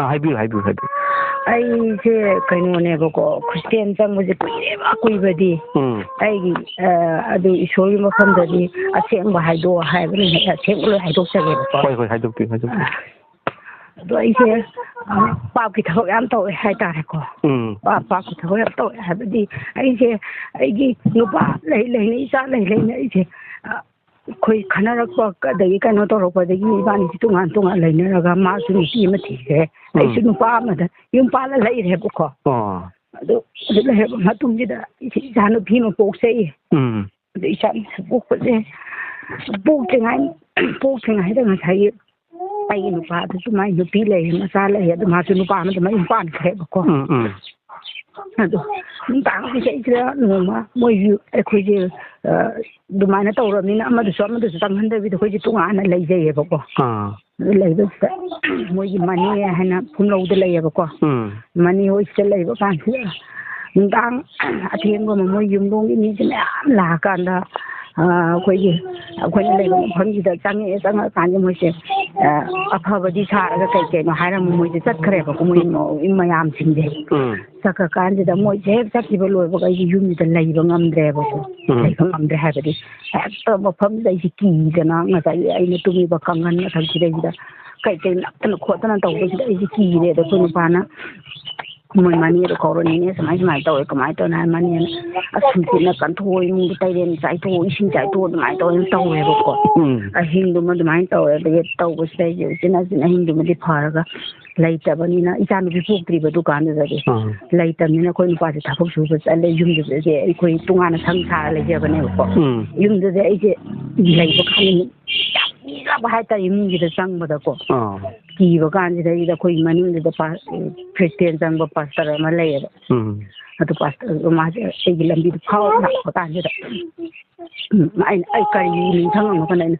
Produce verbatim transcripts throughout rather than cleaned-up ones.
ꯍꯥꯏꯕꯤꯌꯨ, ꯍꯥꯏꯕꯤꯌꯨ, ꯍꯥꯏꯕꯤꯌꯨ꯫ ꯑꯩꯁꯦ ꯀꯩꯅꯣꯅꯦꯕꯀꯣ, ꯈ꯭ꯔꯤꯁꯇꯤꯌꯥꯟ ꯆꯪꯕꯁꯦ ꯀꯨꯏꯔꯦꯕ, ꯀꯨꯏꯕꯗꯤ꯫ ꯎꯝ꯫ ꯑꯩꯒꯤ, ꯑ, ꯑꯗꯨ ꯏꯁꯣꯔꯒꯤ ꯃꯐꯝꯗꯗꯤ ꯑꯁꯦꯡꯕ ꯍꯥꯏꯗꯣꯛꯑꯣ ꯍꯥꯏꯕꯅꯤꯅ ꯑꯩ ꯑꯁꯦꯡꯕ ꯂꯣꯏ ꯍꯥꯏꯗꯣꯛꯆꯒꯦꯕꯀꯣ꯫ ꯍꯣꯏ, ꯍꯣꯏ, ꯍꯥꯏꯗꯣꯛꯄꯤꯌꯨ, ꯍꯥꯏꯗꯣꯛꯄꯤꯌꯨ꯫ ꯑꯗꯣ ꯑꯩꯁꯦ, ꯑ, ꯄꯥꯞꯀꯤ ꯊꯕꯛ ꯌꯥꯝ ꯇꯧꯋꯦ ꯍꯥꯏꯇꯥꯔꯦꯀꯣ꯫ ꯎꯝ꯫ ꯄꯥꯞ, ꯄꯥꯞꯀꯤ ꯊꯕꯛ ꯌꯥꯝ ꯇꯧꯋꯦ ꯍꯥꯏꯕꯗꯤ ꯑꯩꯁꯦ, ꯑꯩꯒꯤ ꯅꯨꯄꯥ ꯂꯩ ꯂꯩꯅ, ꯏꯆꯥ ꯂꯩ ꯂꯩꯅ ꯑꯩꯁꯦ, ꯑ, ꯑꯩꯈꯣꯏ ꯈꯟꯅꯔꯛꯄ ꯑꯗꯒꯤ ꯀꯩꯅꯣ ꯇꯧꯔꯛꯄꯗꯒꯤ ꯏꯕꯥꯅꯤꯁꯤ ꯇꯣꯉꯥꯟ ꯇꯣꯉꯥꯟ ꯂꯩꯅꯔꯒ ꯃꯥꯁꯨ ꯅꯨꯄꯤ ꯑꯃ ꯊꯤꯈ꯭ꯔꯦ, ꯎꯝ꯫ ꯑꯩꯁꯨ ꯅꯨꯄꯥ ꯑꯃꯗ ꯌꯨꯝ ꯄꯥꯜꯂ ꯂꯩꯔꯦꯕꯀꯣ꯫ ꯑꯣ꯫ ꯑꯗꯨ, ꯑꯗꯨ ꯂꯩꯔꯕ ꯃꯇꯨꯡꯁꯤꯗ ꯑꯩꯁꯦ ꯏꯆꯥ ꯅꯨꯄꯤ ꯑꯃ ꯄꯣꯛꯆꯩ꯫ ꯎꯝ꯫ ꯑꯗꯨ ꯏꯆꯥ ꯅꯨꯄꯤ ꯄꯣꯛꯄꯁꯦ ꯄꯣꯛꯇ꯭ꯔꯤꯉꯥꯏ, ꯄꯣꯛꯇ꯭ꯔꯤꯉꯩꯗ ꯉꯁꯥꯏꯒꯤ ꯑꯩꯒꯤ ꯅꯨꯄꯥꯗꯨꯁꯨ ꯃꯥꯏ ꯅꯨꯄꯤ ꯂꯩ, ꯃꯆꯥ ꯂꯩ, ꯑꯗꯨ ꯃꯥꯁꯨ ꯅꯨꯄꯥ ꯑꯃꯗ ꯃꯌꯨꯝ ꯄꯥꯟꯈ꯭ꯔꯦꯕꯀꯣ꯫ ꯎꯝ, ꯎꯝ꯫ ꯑꯗꯣ ꯅꯨꯡꯗꯥꯡ ꯍꯧꯖꯤꯛꯁꯤꯗ ꯅꯣꯡꯃ ꯃꯣꯏꯁꯨ ꯑꯩꯈꯣꯏꯁꯦ, ꯑ, ꯑꯗꯨꯃꯥꯏꯅ ꯇꯧꯔꯕꯅꯤꯅ ꯑꯃꯗꯨꯁꯨ ꯑꯃꯗꯨꯁꯨ ꯆꯪꯍꯟꯗꯕꯤꯗ ꯑꯩꯈꯣꯏꯁꯦ ꯇꯣꯉꯥꯟꯅ ꯂꯩꯖꯩꯌꯦꯕꯀꯣ꯫ ꯑꯥ꯫ ꯑꯗꯨ ꯂꯩꯕꯁꯤꯗ ꯃꯣꯏꯒꯤ ꯃꯅꯦ ꯍꯥꯏꯅ ꯐꯨꯝꯂꯧꯗ ꯂꯩꯌꯦꯕꯀꯣ꯫ ꯎꯝ꯫ ꯃꯅꯦ ꯍꯣꯏꯁꯤꯗ ꯂꯩꯕ ꯀꯥꯟꯁꯤꯗ ꯅꯨꯡꯗꯥꯡ ꯑꯊꯦꯡꯕ ꯑꯃ ꯃꯣꯏ ꯌꯨꯝꯗꯣꯡꯒꯤ ꯃꯤꯁꯦ ꯃꯌꯥꯝ ꯂꯥꯛꯑꯀꯥꯟꯗ, ꯑ, ꯑꯩꯈꯣꯏꯒꯤ, ꯑꯩꯈꯣꯏꯅ ꯂꯩꯕ ꯃꯐꯝꯁꯤꯗ ꯆꯪꯉꯛꯑꯦ꯫ ꯆꯪꯉꯛꯑꯀꯥꯟꯗ ꯃꯣꯏꯁꯦ, ꯑ, ꯑꯐꯕꯗꯤ ꯁꯥꯔꯒ ꯀꯩ ꯀꯩꯅꯣ ꯍꯥꯏꯔꯝꯃ ꯃꯣꯏꯁꯦ ꯆꯠꯈ꯭ꯔꯦꯕꯀꯣ, ꯃꯣꯏ ꯃ-, ꯃꯌꯥꯝꯁꯤꯡꯁꯦ꯫ ꯎꯝ꯫ ꯆꯠꯈ꯭ꯔꯀꯥꯟꯁꯤꯗ ꯃꯣꯏꯁꯦ ꯍꯦꯛ ꯆꯠꯈꯤꯕ ꯂꯣꯏꯕꯒ ꯑꯩꯁꯦ ꯌꯨꯝꯁꯤꯗ ꯂꯩꯕ ꯉꯝꯗ꯭ꯔꯦꯕꯀꯣ꯫ ꯎꯝ꯫ ꯂꯩꯕ ꯉꯝꯗ꯭ꯔꯦ ꯍꯥꯏꯕꯗꯤ ꯍꯦꯛꯇ ꯃꯐꯝꯁꯤꯗ ꯑꯩꯁꯦ ꯀꯤꯗꯅ ꯉꯁꯥꯏꯒꯤ ꯑꯩꯅ ꯇꯨꯝꯃꯤꯕ ꯀꯥꯡꯈꯟ ꯃꯊꯛꯁꯤꯗꯩꯁꯤꯗ ꯀꯩ ꯀꯩ ꯅꯞꯇꯅ ꯈꯣꯠꯇꯅ ꯇꯧꯕꯁꯤꯗ ꯑꯩꯁꯦ ꯀꯤꯔꯦ꯫ ꯑꯗꯣ ꯑꯩꯈꯣꯏ ꯅꯨꯄꯥꯅ ꯃꯣꯏ ꯃꯅꯦꯗꯣ ꯀꯧꯔ, "ꯅꯦꯅꯦ ꯁꯨꯃꯥꯏ ꯁꯨꯃꯥꯏꯅ ꯇꯧꯋꯦ, ꯀꯃꯥꯏꯅ ꯇꯧꯔꯤꯅꯣ?" ꯍꯥꯏ ꯃꯅꯦꯅ, "ꯑꯁ, ꯁꯨꯝꯆꯤꯠꯅ ꯀꯟꯊꯣꯛꯑꯣ, ꯏꯃꯨꯡꯗ ꯇꯩꯔꯦꯟ ꯆꯥꯏꯊꯣꯛꯑꯣ, ꯏꯁꯤꯡ ꯆꯥꯏꯊꯣꯛꯑꯣ", ꯑꯗꯨꯃꯥꯏꯅ ꯇꯧꯔ ꯇꯧꯋꯦꯕꯀꯣ꯫ ꯎꯝ꯫ ꯑꯍꯤꯡꯗꯨꯃ ꯑꯗꯨꯃꯥꯏꯅ ꯇꯧꯔꯦ꯫ ꯑꯗꯒꯤ ꯇꯧꯕꯁꯤꯗ ꯑꯩꯁꯦ ꯎꯆꯤꯟ ꯅꯥꯆꯤꯟ ꯑꯍꯤꯡꯗꯨꯃꯗꯤ ꯐꯔꯒ ꯂꯩꯇꯕꯅꯤꯅ, ꯏꯆꯥ ꯅꯨꯄꯤ ꯄꯣꯛꯇ꯭ꯔꯤꯕ ꯗꯨꯀꯥꯟꯗꯨꯗꯗꯤ꯫ ꯑꯥ꯫ ꯂꯩꯇꯕꯅꯤꯅ ꯑꯩꯈꯣꯏ ꯅꯨꯄꯥꯁꯦ ꯊꯕꯛ ꯁꯨꯕ ꯆꯠꯂꯦ꯫ ꯌꯨꯝꯗꯨꯗꯗꯤ ꯑꯩꯈꯣꯏ ꯇꯣꯉꯥꯟꯅ ꯁꯪ ꯁꯥꯔ ꯂꯩꯖꯕꯅꯦꯕꯀꯣ꯫ ꯎꯝ꯫ ꯌꯨꯝꯗꯨꯗ ꯑꯩꯁꯦ ꯂꯩꯕ ꯀꯥꯟꯗ ꯌꯥꯝ ꯀꯤꯔꯕ ꯍꯥꯏꯇꯥꯔꯦ, ꯏꯃꯨꯡꯁꯤꯗ ꯆꯪꯕꯗꯀꯣ꯫ ꯑꯥ꯫ ꯀꯤꯕ ꯀꯥꯟꯁꯤꯗꯩꯗ ꯑꯩꯈꯣꯏ ꯃꯅꯤꯡꯗꯨꯗ ꯄꯥ-, ꯈ꯭ꯔꯤꯁꯇꯤꯌꯥꯟ ꯆꯪꯕ ꯄꯥꯁꯇꯔ ꯑꯃ ꯂꯩꯌꯦꯕ꯫ ꯎꯝ꯫ ꯑꯗꯨ ꯄꯥꯁꯇꯔꯗꯣ ꯃꯥꯁꯦ ꯑꯩꯒꯤ ꯂꯝꯕꯤꯗ ꯐꯥꯎꯔ ꯂꯥꯛꯄ ꯀꯥꯟꯁꯤꯗ, ꯎꯝ, ꯑꯩꯅ, ꯑꯩ ꯀꯔꯤ ꯅꯤꯡꯁꯤꯡꯉꯛꯑꯕꯅꯣ ꯈꯪꯗꯦ, ꯑꯩꯅ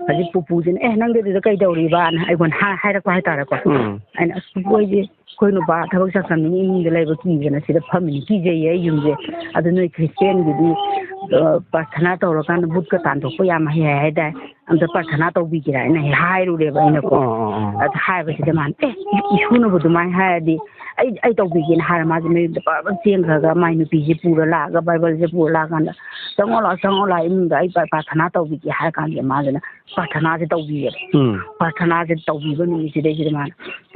ꯍꯧꯖꯤꯛ ꯄꯨꯄꯨꯁꯤꯅ, "ꯑꯦ, ꯅꯪꯗꯤ ꯑꯗꯨꯗ ꯀꯩꯗꯧꯔꯤꯕꯅ?" ꯑꯩꯉꯣꯟꯗ ꯍꯥꯏ-, ꯍꯥꯏꯔꯛꯄ ꯍꯥꯏꯇꯥꯔꯦꯀꯣ꯫ ꯎꯝ꯫ ꯑꯩꯅ, "ꯑꯁ, ꯄꯨꯄꯨ, ꯑꯩꯁꯦ ꯑꯩꯈꯣꯏ ꯅꯨꯄꯥ ꯊꯕꯛ ꯆꯠꯈ꯭ꯔꯕꯅꯤꯅ ꯏꯃꯨꯡꯗ ꯂꯩꯕ ꯀꯤꯗꯅ ꯁꯤꯗ ꯐꯝꯃꯤꯅꯤ, ꯀꯤꯖꯩꯌꯦ ꯑꯩ ꯌꯨꯝꯁꯦ꯫ ꯑꯗꯨ ꯅꯣꯏ ꯈ꯭ꯔꯤꯁꯇꯦꯟꯒꯤꯗꯤ, ꯑ, ꯄ꯭ꯔꯥꯊꯅꯥ ꯇꯧꯔꯀꯥꯟꯗ ꯚꯨꯠꯀ ꯇꯥꯟꯊꯣꯛꯄ ꯌꯥꯝ ꯍꯩ ꯍꯥꯏ ꯍꯥꯏꯗꯥꯏ? ꯑꯝꯇ ꯄ꯭ꯔꯥꯊꯅꯥ ꯇꯧꯕꯤꯒꯦꯔꯥ?" ꯑꯩꯅ ꯍꯦꯛ ꯍꯥꯏꯔꯨꯔꯦꯕ ꯑꯩꯅꯀꯣ꯫ ꯑꯣ, ꯑꯣ, ꯑꯣ꯫ ꯑꯗ ꯍꯥꯏꯕꯁꯤꯗ ꯃꯥꯅ, "ꯑꯦ, ꯏꯁꯣꯔꯅꯕꯨ ꯑꯗꯨꯃꯥꯏꯅ ꯍꯥꯏꯔꯗꯤ ꯑꯩ, ꯑꯩ ꯇꯧꯕꯤꯒꯦꯅ" ꯍꯥꯏꯔ ꯃꯥꯁꯦ ꯃꯌꯨꯝꯗ ꯄꯔꯞ ꯄꯔꯞ ꯆꯦꯟꯈ꯭ꯔꯒ ꯃꯥꯏ ꯅꯨꯄꯤꯁꯦ ꯄꯨꯔ ꯂꯥꯛꯑꯒ, ꯕꯥꯏꯕꯜꯁꯦ ꯄꯨꯔ ꯂꯥꯛꯑꯀꯥꯟꯗ, "ꯆꯪꯉꯛꯑꯣ ꯂꯥꯛꯑꯣ, ꯆꯪꯉꯛꯑꯣ ꯂꯥꯛꯑꯣ ꯏꯃꯨꯡꯗ, ꯑꯩ ꯄ꯭ꯔꯥ-, ꯄ꯭ꯔꯥꯊꯅꯥ ꯇꯧꯕꯤꯒꯦ" ꯍꯥꯏꯔ ꯀꯥꯟꯁꯤꯗ ꯃꯥꯁꯤꯅ ꯄ꯭ꯔꯥꯊꯅꯥꯁꯦ ꯇꯧꯕꯤꯌꯦꯕ꯫ ꯎꯝ꯫ ꯄ꯭ꯔꯥꯊꯅꯥꯁꯦ ꯇꯧꯕꯤꯕ ꯅꯨꯃꯤꯠꯁꯤꯗꯩꯁꯤꯗ ꯃꯥꯅ,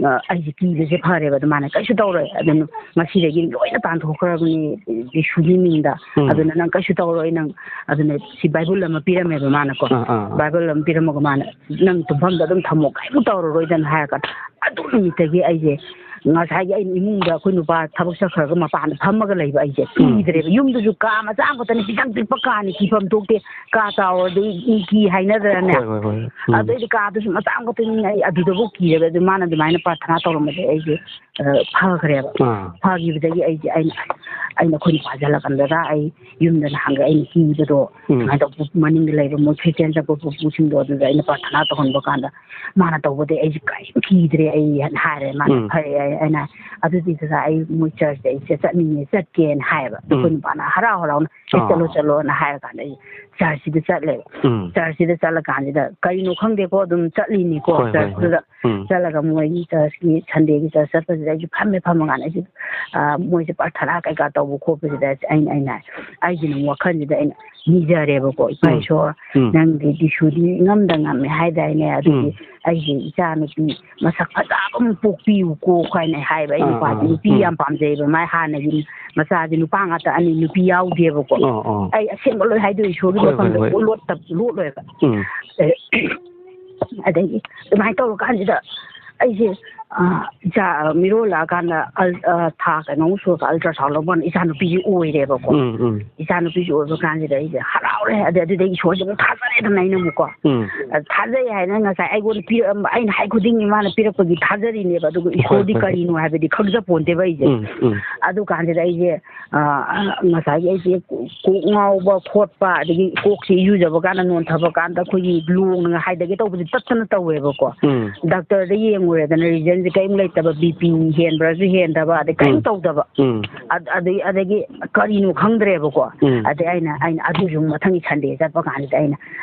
ꯑ, ꯑꯩꯁꯦ ꯀꯤꯕꯁꯦ ꯐꯔꯦꯕ꯫ ꯑꯗꯨ ꯃꯥꯅ, "ꯀꯩꯁꯨ ꯇꯧꯔꯣꯏ, ꯑꯗꯨꯝ ꯉꯁꯤꯗꯒꯤ ꯂꯣꯏꯅ ꯇꯥꯟꯊꯣꯛꯈ꯭ꯔꯕꯅꯤ ꯌꯦꯁꯨꯒꯤ ꯃꯤꯡꯗ꯫ ꯎꯝ꯫ ꯑꯗꯨꯅ ꯅꯪ ꯀꯩꯁꯨ ꯇꯧꯔꯣꯏ, ꯅꯪ", ꯑꯗꯨꯅ ꯁꯤ ꯕꯥꯏꯕꯜ ꯑꯃ ꯄꯤꯔꯝꯃꯦꯕ ꯃꯥꯅꯀꯣ꯫ ꯑꯥ, ꯑꯥ, ꯑꯥ꯫ ꯕꯥꯏꯕꯜ ꯑꯃ ꯄꯤꯔꯝꯃꯒ ꯃꯥꯅ, "ꯅꯪ ꯇꯨꯝꯐꯝꯗ ꯑꯗꯨꯝ ꯊꯝꯃꯣ, ꯀꯔꯤꯝ ꯇꯧꯔꯔꯣꯏꯗꯅ" ꯍꯥꯏꯔꯀꯥꯟꯗ, ꯑꯗꯨ ꯅꯨꯃꯤꯠꯇꯒꯤ ꯑꯩꯁꯦ ꯉꯁꯥꯏꯒꯤ ꯑꯩꯅ ꯏꯃꯨꯡꯗ ꯑꯩꯈꯣꯏ ꯅꯨꯄꯥ ꯊꯕꯛ ꯆꯠꯈ꯭ꯔꯒ ꯃꯄꯥꯟꯗ ꯐꯝꯃꯒ ꯂꯩꯕ ꯑꯩꯁꯦ ꯎꯝ꯫ ꯀꯤꯗ꯭ꯔꯦꯕ꯫ ꯌꯨꯝꯗꯨꯁꯨ ꯀꯥ ꯃꯆꯥ ꯑꯃꯈꯛꯇꯅꯤ, ꯄꯤꯛꯇꯛ ꯄꯤꯛꯄ ꯀꯥꯅꯤ, ꯀꯤꯐꯝ ꯊꯣꯛꯇꯦ꯫ ꯀꯥ ꯆꯥꯎꯔꯗꯤ ꯏ ꯀꯤ ꯍꯥꯏꯅꯗ꯭ꯔꯅꯦ? ꯍꯣꯏ, ꯍꯣꯏ, ꯍꯣꯏ꯫ ꯎꯝ꯫ ꯑꯗꯩꯗꯤ ꯀꯥꯗꯨꯁꯨ ꯃꯆꯥ ꯑꯃꯈꯛꯇꯅꯤꯅ ꯑꯩ ꯑꯗꯨꯗꯕꯨ ꯀꯤꯔꯦꯕ꯫ ꯑꯗꯨ ꯃꯥꯅ ꯑꯗꯨꯃꯥꯏꯅ ꯄ꯭ꯔꯥꯊꯅꯥ ꯇꯧꯔꯝꯕꯗꯒꯤ ꯑꯩꯁꯦ, ꯑ, ꯐꯈ꯭ꯔꯦꯕ꯫ ꯑꯥ꯫ ꯐꯈꯤꯕꯗꯒꯤ ꯑꯩꯁꯦ, ꯑꯩꯅ, ꯑꯩꯅ ꯑꯩꯈꯣꯏ ꯅꯨꯄꯥ ꯆꯠꯂꯀꯥꯟꯗ, "ꯗꯗꯥ, ꯑꯩ ꯌꯨꯝꯗ ꯅꯍꯥꯟꯒꯩ ꯑꯩꯅ ꯀꯤꯕꯗꯣ ꯎꯝ꯫ ꯁꯨꯃꯥꯏꯅ ꯇꯧꯕ, ꯃꯅꯤꯡꯗ ꯂꯩꯕ ꯃꯣꯏ ꯈ꯭ꯔꯤꯁꯇꯤꯌꯥꯟ ꯆꯠꯄ ꯄꯨꯄꯨꯁꯤꯡꯗꯣ, ꯑꯗꯨꯗ ꯑꯩꯅ ꯄ꯭ꯔꯥꯊꯅꯥ ꯇꯧꯍꯟꯕ ꯀꯥꯟꯗ ꯃꯥꯅ ꯇꯧꯕꯗꯩ ꯑꯩꯁꯦ ꯀꯔꯤꯝ ꯀꯤꯗ꯭ꯔꯦ ꯑꯩ", ꯍꯥꯏꯔꯦ ꯃꯥꯅ꯫ ꯎꯝ꯫ "ꯐꯔꯦ", ꯑꯩ, ꯑꯩꯅ, "ꯑꯗꯨꯗꯤ ꯗꯗꯥ, ꯑꯩ ꯃꯣꯏ ꯆꯔꯆꯇ ꯑꯩꯁꯦ ꯆꯠꯅꯤꯡꯉꯦ, ꯆꯠꯀꯦꯅ" ꯍꯥꯏꯌꯦꯕ꯫ ꯎꯝ꯫ ꯑꯩꯈꯣꯏ ꯅꯨꯄꯥꯅ ꯍꯔꯥꯎ ꯍꯔꯥꯎꯅ, "ꯑꯦ, ꯑꯥ꯫ ꯆꯠꯂꯣ, ꯆꯠꯂꯣꯅ" ꯍꯥꯏꯔ ꯀꯥꯟꯗ ꯑꯩ ꯆꯔꯆꯁꯤꯗ ꯆꯠꯂꯦꯕ꯫ ꯎꯝ꯫ ꯆꯔꯆꯁꯤꯗ ꯆꯠꯂꯀꯥꯟꯁꯤꯗ ꯀꯔꯤꯅꯣ ꯈꯪꯗꯦꯀꯣ, ꯑꯗꯨꯝ ꯆꯠꯂꯤꯅꯤꯀꯣ ꯍꯣꯏ, ꯍꯣꯏ, ꯍꯣꯏ꯫ ꯆꯔꯆꯇꯨꯗ꯫ ꯎꯝ꯫ ꯆꯠꯂꯒ ꯃꯣꯏꯒꯤ ꯆꯔꯆꯀꯤ ꯁꯟꯗꯦꯒꯤ ꯆꯔꯆ ꯆꯠꯄꯁꯤꯗ ꯑꯩꯁꯨ ꯐꯝꯃꯦ, ꯐꯝꯃꯀꯥꯟꯗ ꯑꯩꯁꯨ, ꯑ, ꯃꯣꯏꯁꯦ ꯄ꯭ꯔꯥꯊꯅꯥ ꯀꯩꯀꯥ ꯇꯧꯕ ꯈꯣꯠꯄꯁꯤꯗ ꯑꯩꯅ, ꯑꯩꯅ ꯑꯩꯒꯤꯅ ꯋꯥꯈꯜꯁꯤꯗ ꯑꯩꯅ ꯅꯤꯖꯔꯦꯕꯀꯣ, "ꯏꯄꯥ ꯎꯝ꯫ ꯏꯁꯣꯔ, ꯎꯝ꯫ ꯅꯪꯗꯤ ꯖꯤꯁꯨꯗꯤ ꯏꯉꯝꯗ ꯉꯝꯃꯦ ꯍꯥꯏꯗꯥꯏꯅꯦ? ꯑꯗꯨꯗꯤ ꯎꯝ꯫ ꯑꯩꯒꯤ ꯏꯆꯥ ꯅꯨꯄꯤ ꯃꯁꯛ ꯐꯖꯕ ꯑꯃ ꯄꯣꯛꯄꯤꯌꯨꯀꯣ" ꯀꯥꯏꯅ ꯍꯥꯏꯕ꯫ ꯑꯩ ꯑꯥ, ꯅꯨꯄꯥꯁꯦ ꯑꯥ, ꯅꯨꯄꯤ ꯎꯝ꯫ ꯌꯥꯝ ꯄꯥꯝꯖꯩꯕ, ꯃꯥꯏ ꯍꯥꯟꯅꯒꯤ ꯃꯆꯥꯁꯦ ꯅꯨꯄꯥ ꯉꯥꯛꯇ, ꯑꯅꯤ ꯅꯨꯄꯤ ꯌꯥꯎꯗꯦꯕꯀꯣ꯫ ꯑꯣ, ꯑꯣ꯫ ꯑꯩ ꯑꯁꯦꯡꯕ ꯂꯣꯏ ꯍꯥꯏꯗꯣꯛꯏ, ꯏꯁꯣꯔꯒꯤ ꯍꯣꯏ, ꯍꯣꯏ, ꯃꯐꯝꯗ ꯍꯣꯏ꯫ ꯂꯣꯠꯇ-, ꯂꯣꯠꯂꯣꯏꯕ꯫ ꯎꯝ꯫ ꯑꯦ, ꯑꯗꯒꯤ ꯑꯗꯨꯃꯥꯏꯅ ꯇꯧꯔꯀꯥꯟꯁꯤꯗ ꯑꯩꯁꯦ ꯑ, ꯏꯆꯥ, ꯑ, ꯃꯤꯔꯣꯜꯂꯛꯑꯀꯥꯟꯗ ꯑꯜ-, ꯑ, ꯊꯥ ꯀꯩꯅꯣꯃꯨꯛ ꯁꯨꯔꯒ ultrasound ꯂꯧꯕ ꯀꯥꯟꯗ ꯏꯆꯥꯅꯨꯄꯤꯁꯤ ꯑꯣꯏꯔꯦꯕꯀꯣ꯫ ꯎꯝ, ꯎꯝ꯫ ꯏꯆꯥꯅꯨꯄꯤꯁꯤ ꯑꯣꯏꯕ ꯀꯥꯟꯁꯤꯗ ꯑꯩꯁꯦ ꯍꯔꯥꯎꯔꯦ꯫ ꯑꯗꯩ ꯑꯗꯨꯗꯩ ꯏꯁꯣꯔꯁꯦ ꯑꯃꯨꯛ ꯊꯥꯖꯔꯦꯗꯅ ꯑꯩꯅ ꯑꯃꯨꯛꯀꯣ꯫ ꯎꯝ꯫ ꯑ, ꯊꯥꯖꯩ ꯍꯥꯏꯅ ꯉꯁꯥꯏ ꯑꯩꯉꯣꯟꯗ ꯄꯤꯔꯛꯑꯝꯕ, ꯑꯩꯅ ꯍꯥꯏ ꯈꯨꯗꯤꯡꯒꯤ ꯃꯥꯅ ꯄꯤꯔꯛꯄꯒꯤ ꯊꯥꯖꯔꯤꯅꯦꯕ꯫ ꯑꯗꯨꯒ ꯍꯣꯏ, ꯏꯁꯣꯔꯗꯤ ꯍꯣꯏ꯫ ꯀꯔꯤꯅꯣ ꯍꯥꯏꯕꯗꯤ ꯈꯪꯖꯄꯣꯟꯇꯦꯕ ꯑꯩꯁꯦ꯫ ꯎꯝ, ꯎꯝ꯫ ꯑꯗꯨ ꯀꯥꯟꯁꯤꯗ ꯑꯩꯁꯦ, ꯑ, ꯉꯁꯥꯏꯒꯤ ꯑꯩꯁꯦ ꯀꯣꯛ ꯉꯥꯎꯕ ꯈꯣꯠꯄ, ꯑꯗꯒꯤ ꯀꯣꯛꯁꯦ ꯏꯔꯨꯖꯕ ꯀꯥꯟꯗ ꯅꯣꯟꯊꯕ ꯀꯥꯟꯗ ꯑꯩꯈꯣꯏꯒꯤ ꯂꯣꯡꯅꯒ ꯍꯥꯏꯗꯒꯦ ꯇꯧꯕꯁꯦ ꯇꯠꯇꯅ ꯇꯧꯋꯦꯕꯀꯣ꯫ ꯎꯝ꯫ ꯗꯥꯛꯇꯔꯗ ꯌꯦꯡꯉꯨꯔꯦꯗꯅ, ꯔꯤꯖꯟꯁꯦ ꯀꯔꯤꯝ ꯂꯩꯇꯕ, ꯕꯤ ꯄꯤ ꯍꯦꯟꯕ꯭ꯔꯁꯨ ꯍꯦꯟꯗꯕ, ꯑꯗꯩ ꯀꯔꯤꯝ ꯎꯝ꯫ ꯇꯧꯗꯕ꯫ ꯎꯝ꯫ ꯑꯗ-, ꯑꯗꯒꯤ, ꯑꯗꯒꯤ ꯀꯔꯤꯅꯣ ꯈꯪꯗ꯭ꯔꯦꯕꯀꯣ꯫ ꯎꯝ꯫ ꯑꯗꯩ ꯑꯩꯅ, ꯑꯩꯅ ꯑꯗꯨꯁꯨ ꯃꯊꯪꯒꯤ ꯁꯟꯗꯦ ꯆꯠꯄ ꯀꯥꯟꯁꯤꯗ ꯑꯩꯅ,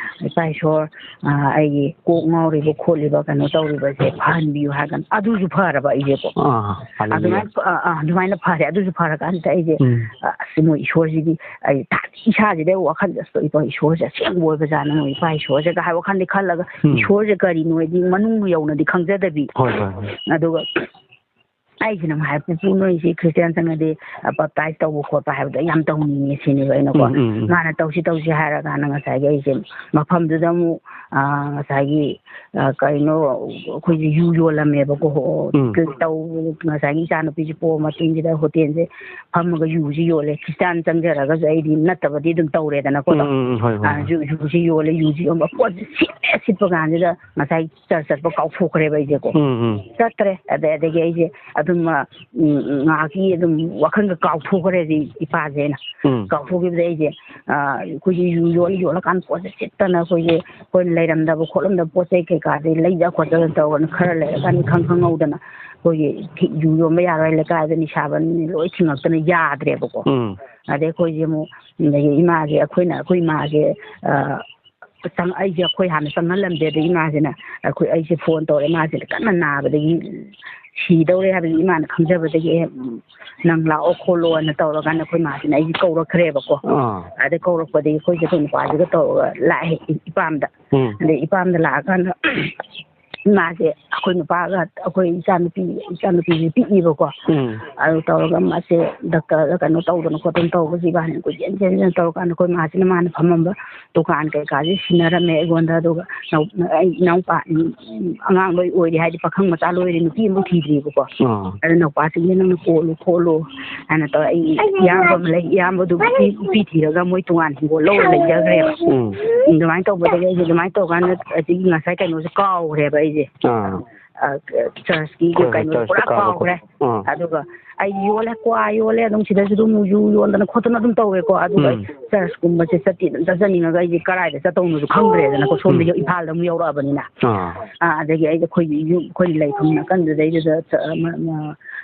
"ꯏꯄꯥ ꯏꯁꯣꯔ, ꯑ, ꯑꯩꯒꯤ ꯀꯣꯛ ꯉꯥꯎꯔꯤꯕ ꯈꯣꯠꯂꯤꯕ ꯀꯩꯅꯣ ꯇꯧꯔꯤꯕꯁꯦ ꯐꯍꯟꯕꯤꯌꯨ" ꯍꯥꯏꯔꯒ ꯑꯗꯨꯁꯨ ꯐꯔꯕ ꯑꯩꯁꯦꯀꯣ꯫ ꯑꯥ, ꯍꯜꯂꯦꯂꯨꯌꯥ꯫ ꯑꯗꯨꯃꯥꯏꯅ, ꯑ, ꯑ, ꯑꯗꯨꯃꯥꯏꯅ ꯐꯔꯦ꯫ ꯑꯗꯨꯁꯨ ꯐꯔꯀꯥꯟꯁꯤꯗ ꯑꯩꯁꯦ, ꯎꯝ꯫ ꯑ, "ꯑꯁ, ꯃꯣꯏ ꯏꯁꯣꯔꯁꯤꯗꯤ", ꯑꯩ ꯊꯥꯖꯩ, ꯏꯁꯥꯁꯤꯗ ꯋꯥꯈꯜꯁꯦ, "ꯑꯁ, ꯏꯄꯥ ꯏꯁꯣꯔꯁꯦ ꯑꯁꯦꯡꯕ ꯑꯣꯏꯕꯖꯥꯠꯅꯤ, ꯃꯣꯏ ꯏꯄꯥ ꯏꯁꯣꯔꯁꯦꯒ" ꯍꯥꯏꯕ ꯋꯥꯈꯜꯗꯤ ꯈꯜꯂꯒ, ꯎꯝ꯫ ꯏꯁꯣꯔꯁꯦ ꯀꯔꯤꯅꯣ ꯍꯥꯏꯗꯤ ꯃꯅꯨꯡ ꯌꯧꯅꯗꯤ ꯈꯪꯖꯗꯕꯤ꯫ ꯍꯣꯏ, ꯍꯣꯏ, ꯍꯣꯏ꯫ ꯑꯗꯨꯒ ꯑꯩꯁꯤꯅ ꯑꯃꯨꯛ ꯍꯥꯏ, "ꯄꯨꯄꯨ, ꯅꯣꯏꯁꯤ ꯈ꯭ꯔꯤꯁꯇꯤꯌꯥꯟ ꯆꯪꯉꯗꯤ, ꯑ, baptize ꯇꯧꯕ ꯈꯣꯠꯄ ꯍꯥꯏꯕꯗꯣ ꯌꯥꯝ ꯇꯧꯅꯤꯡꯉꯦ" ꯁꯤꯅꯦꯕ ꯑꯩꯅꯀꯣ꯫ ꯎꯝ, ꯎꯝ, ꯎꯝ꯫ ꯃꯥꯅ "ꯇꯧꯁꯤ, ꯇꯧꯁꯤ" ꯍꯥꯏꯔꯀꯥꯟꯗ ꯉꯁꯥꯏꯒꯤ ꯑꯩꯁꯦ ꯃꯐꯝꯗꯨꯗ ꯑꯃꯨꯛ, ꯑ, ꯉꯁꯥꯏꯒꯤ, ꯑ, ꯀꯩꯅꯣ, ꯑꯩꯈꯣꯏꯒꯤ ꯌꯨ ꯌꯣꯜꯂꯝꯃꯦꯕꯀꯣ꯫ ꯎꯝ꯫ ꯇꯧ-, ꯉꯁꯥꯏꯒꯤ ꯏꯆꯥꯅꯨꯄꯤꯁꯦ ꯄꯣꯛꯑ ꯃꯇꯨꯡꯁꯤꯗ ꯍꯣꯇꯦꯜꯁꯦ ꯐꯝꯃꯒ ꯌꯨꯁꯤ ꯌꯣꯜꯂꯦ꯫ ꯈ꯭ꯔꯤꯁꯇꯤꯌꯥꯟ ꯆꯪꯖꯔꯒꯁꯨ ꯑꯩꯗꯤ ꯅꯠꯇꯕꯗꯤ ꯑꯗꯨꯝ ꯇꯧꯔꯦꯗꯅꯀꯣ꯫ ꯎꯝ, ꯎꯝ, ꯎꯝ, ꯍꯣꯏ, ꯍꯣꯏ, ꯑ, ꯍꯣꯏ꯫ ꯌꯨ-, ꯌꯨꯁꯤ ꯌꯣꯜꯂꯦ, ꯌꯨꯁꯤ ꯌꯣꯟꯕ ꯄꯣꯠꯁꯦ ꯁꯤꯠꯂꯦ, ꯁꯤꯠꯄ ꯀꯥꯟꯁꯤꯗ ꯉꯁꯥꯏ ꯆꯔꯆ ꯆꯠꯄ ꯀꯥꯎꯊꯣꯛꯈ꯭ꯔꯦꯕ ꯑꯩꯁꯦꯀꯣ꯫ ꯎꯝ, ꯎꯝ꯫ ꯆꯠꯇ꯭ꯔꯦ꯫ ꯑꯗꯩ, ꯑꯗꯒꯤ ꯑꯩꯁꯦ ꯑꯗꯨꯝ, ꯑ, ꯎꯝ, ꯎꯝ, ꯉꯥꯏꯍꯥꯛꯀꯤ ꯑꯗꯨꯝ ꯋꯥꯈꯜꯒ ꯀꯥꯎꯊꯣꯛꯈ꯭ꯔꯦ ꯁꯤ ꯏꯄꯥꯁꯦꯅ꯫ ꯎꯝ꯫ ꯀꯥꯎꯊꯣꯛꯈꯤꯕꯗ ꯑꯩꯁꯦ, ꯑ, ꯑꯩꯈꯣꯏꯒꯤ ꯌꯨ ꯌꯣꯜꯂ ꯌꯣꯜꯂꯀꯥꯟꯗ ꯄꯣꯠꯁꯦ ꯁꯤꯠꯇꯅ ꯑꯩꯈꯣꯏꯒꯤ, ꯑꯩꯈꯣꯏꯅ ꯂꯩꯔꯝꯗꯕ ꯈꯣꯠꯂꯝꯗꯕ ꯄꯣꯠ ꯆꯩ ꯀꯩꯀꯥꯁꯦ ꯂꯩꯗ ꯈꯣꯠꯇꯅ ꯇꯧꯔꯒ ꯈꯔ ꯂꯩꯔꯀꯥꯟꯗ ꯈꯪ ꯈꯪꯍꯧꯗꯅ ꯑꯩꯈꯣꯏꯒꯤ ꯊꯤ-, ꯌꯨ ꯌꯣꯟꯕ ꯌꯥꯔꯣꯏ, ꯂꯩꯀꯥꯏꯗ ꯅꯤꯁꯥꯕꯟ ꯂꯣꯏ ꯊꯤꯡꯉꯛꯇꯅ ꯌꯥꯗ꯭ꯔꯦꯕꯀꯣ꯫ ꯎꯝ꯫ ꯑꯗꯩ ꯑꯩꯈꯣꯏꯁꯦ ꯑꯃꯨꯛ, ꯑꯗꯒꯤ ꯏꯃꯥꯁꯦ, ꯑꯩꯈꯣꯏꯅ, ꯑꯩꯈꯣꯏ ꯏꯃꯥꯁꯦ, ꯑ, ꯆꯪ-, ꯑꯩꯁꯦ ꯑꯩꯈꯣꯏ ꯍꯥꯟꯅ ꯆꯪꯍꯜꯂꯝꯗꯦ꯫ ꯑꯗꯩ ꯏꯃꯥꯁꯤꯅ ꯑꯩꯈꯣꯏ, ꯑꯩꯁꯦ ꯐꯣꯟ ꯇꯧꯔꯦ, ꯃꯥꯁꯤꯅ ꯀꯟꯅ ꯅꯥꯕꯗꯒꯤ ꯁꯤꯗꯧꯔꯦ ꯍꯥꯏꯕꯗꯤ ꯏꯃꯥꯅ ꯈꯪꯖꯕꯗꯒꯤ, "ꯑꯦ, ꯅꯪ ꯂꯥꯛꯑꯣ ꯈꯣꯠꯂꯣꯅ" ꯇꯧꯔꯀꯥꯟꯗ ꯑꯩꯈꯣꯏ ꯃꯥꯁꯤꯅ ꯑꯩꯁꯦ ꯀꯧꯔꯛꯈ꯭ꯔꯦꯕꯀꯣ꯫ ꯑꯥ꯫ ꯑꯗꯩ ꯀꯧꯔꯛꯄꯗꯒꯤ ꯑꯩꯈꯣꯏꯁꯦ ꯑꯩꯈꯣꯏ ꯅꯨꯄꯥꯁꯤꯒ ꯇꯧꯔꯒ ꯂꯥꯛꯑꯦ ꯏ-, ꯏꯄꯥꯝꯗ꯫ ꯎꯝ꯫ ꯑꯗꯩ ꯏꯄꯥꯝꯗ ꯂꯥꯛꯑꯀꯥꯟꯗ ꯏꯃꯥꯁꯦ ꯑꯩꯈꯣꯏ ꯅꯨꯄꯥꯒ ꯑꯩꯈꯣꯏ ꯏꯆꯥꯅꯨꯄꯤ, ꯏꯆꯥꯅꯨꯄꯤꯁꯦ ꯄꯤꯛꯏꯕꯀꯣ꯫ ꯎꯝ꯫ ꯑꯗꯨ ꯇꯧꯔꯒ ꯃꯥꯁꯦ ꯗꯥꯛꯇꯔꯗ ꯀꯩꯅꯣ ꯇꯧꯗꯅ ꯈꯣꯠꯇꯅ ꯇꯧꯕꯁꯤ ꯏꯕꯥꯅꯤ ꯀꯣꯏꯆꯦꯟ ꯆꯦꯟ ꯆꯦꯟ ꯇꯧꯔꯀꯥꯟꯗ ꯑꯩꯈꯣꯏ ꯃꯥꯁꯤꯅ ꯃꯥꯅ ꯐꯝꯃꯝꯕ ꯗꯨꯀꯥꯟ ꯀꯩꯀꯥꯁꯦ ꯁꯤꯟꯅꯔꯝꯃꯦ ꯑꯩꯉꯣꯟꯗ꯫ ꯑꯗꯨꯒ ꯅꯧ-, ꯑꯩ ꯏꯅꯥꯎꯄꯥ, ꯎꯝ, ꯑꯉꯥꯡ ꯂꯣꯏ ꯑꯣꯏꯔꯤ, ꯍꯥꯏꯗꯤ ꯄꯥꯈꯪ ꯃꯆꯥ ꯂꯣꯏꯔꯦ, ꯅꯨꯄꯤ ꯑꯃꯐꯥꯎ ꯊꯤꯗ꯭ꯔꯤꯕꯀꯣ꯫ ꯑꯥ꯫ ꯑꯗꯨ ꯅꯧꯄꯥꯁꯤꯡꯁꯦ ꯅꯪꯅ ꯀꯣꯜꯂꯨ ꯈꯣꯠꯂꯨ ꯍꯥꯏꯅ ꯇꯧꯔꯦ꯫ ꯑꯩ ꯏꯌꯥꯝꯕ ꯑꯃ ꯂꯩ, ꯏꯌꯥꯝꯕꯗꯨ ꯅꯨꯄꯤ, ꯅꯨꯄꯤ ꯊꯤꯔꯒ ꯃꯣꯏ ꯇꯣꯉꯥꯟ ꯍꯤꯡꯒꯣꯜ ꯂꯧꯔ ꯂꯩꯖꯈ꯭ꯔꯦꯕ꯫ ꯎꯝ꯫ ꯑꯗꯨꯃꯥꯏꯅ ꯇꯧꯕꯗꯒꯤ ꯑꯩꯁꯦ ꯑꯗꯨꯃꯥꯏꯅ ꯇꯧꯔꯀꯥꯟꯗ ꯑꯁꯤꯒꯤ ꯉꯁꯥꯏ ꯀꯩꯅꯣꯁꯦ ꯀꯥꯎꯈ꯭ꯔꯦꯕ ꯑꯩꯁꯦ꯫ ꯑꯥ꯫ ꯑ, ꯆꯔꯆꯀꯤ ꯍꯣꯏ, ꯍꯣꯏ, ꯀꯩꯅꯣꯁꯦ ꯆꯔꯆꯇ ꯄꯨꯔꯥ ꯀꯥꯕ ꯀꯥꯎꯈ꯭ꯔꯦ꯫ ꯈꯣꯠꯄ꯫ ꯑꯥ꯫ ꯑꯗꯨꯒ ꯑꯩ ꯌꯣꯜꯂꯦ, ꯀ꯭ꯋꯥ ꯌꯣꯜꯂꯦ, ꯑꯗꯨꯝ ꯁꯤꯗꯁꯨ ꯑꯗꯨꯝ ꯌꯨ ꯌꯣꯟꯗꯅ ꯈꯣꯠꯇꯅ ꯑꯗꯨꯝ ꯇꯧꯋꯦꯀꯣ꯫ ꯑꯗꯨꯒ ꯎꯝ꯫ ꯆꯔꯆꯀꯨꯝꯕꯁꯦ ꯆꯠꯇꯤ ꯑꯗꯨꯝ ꯆꯠꯆꯅꯤꯡꯉꯒ ꯑꯩꯁꯦ ꯀꯔꯥꯏꯗ ꯆꯠꯇꯧꯅꯣꯁꯨ ꯈꯪꯗ꯭ꯔꯦꯗꯅꯀꯣ, ꯁꯣꯝꯗ ꯎꯝ꯫ ꯏꯝꯐꯥꯜꯗ ꯑꯃꯨꯛ ꯌꯧꯔꯛꯑꯕꯅꯤꯅ꯫ ꯑꯥ꯫ ꯑꯥ, ꯑꯗꯒꯤ ꯑꯩꯗꯤ ꯑꯩꯈꯣꯏꯒꯤ ꯌꯨꯝ, ꯑꯩꯈꯣꯏꯅ ꯂꯩꯐꯝ ꯅꯥꯀꯟꯗꯨꯗꯩꯗꯨꯗ ꯆ-, ꯑꯃ, ꯑꯃ,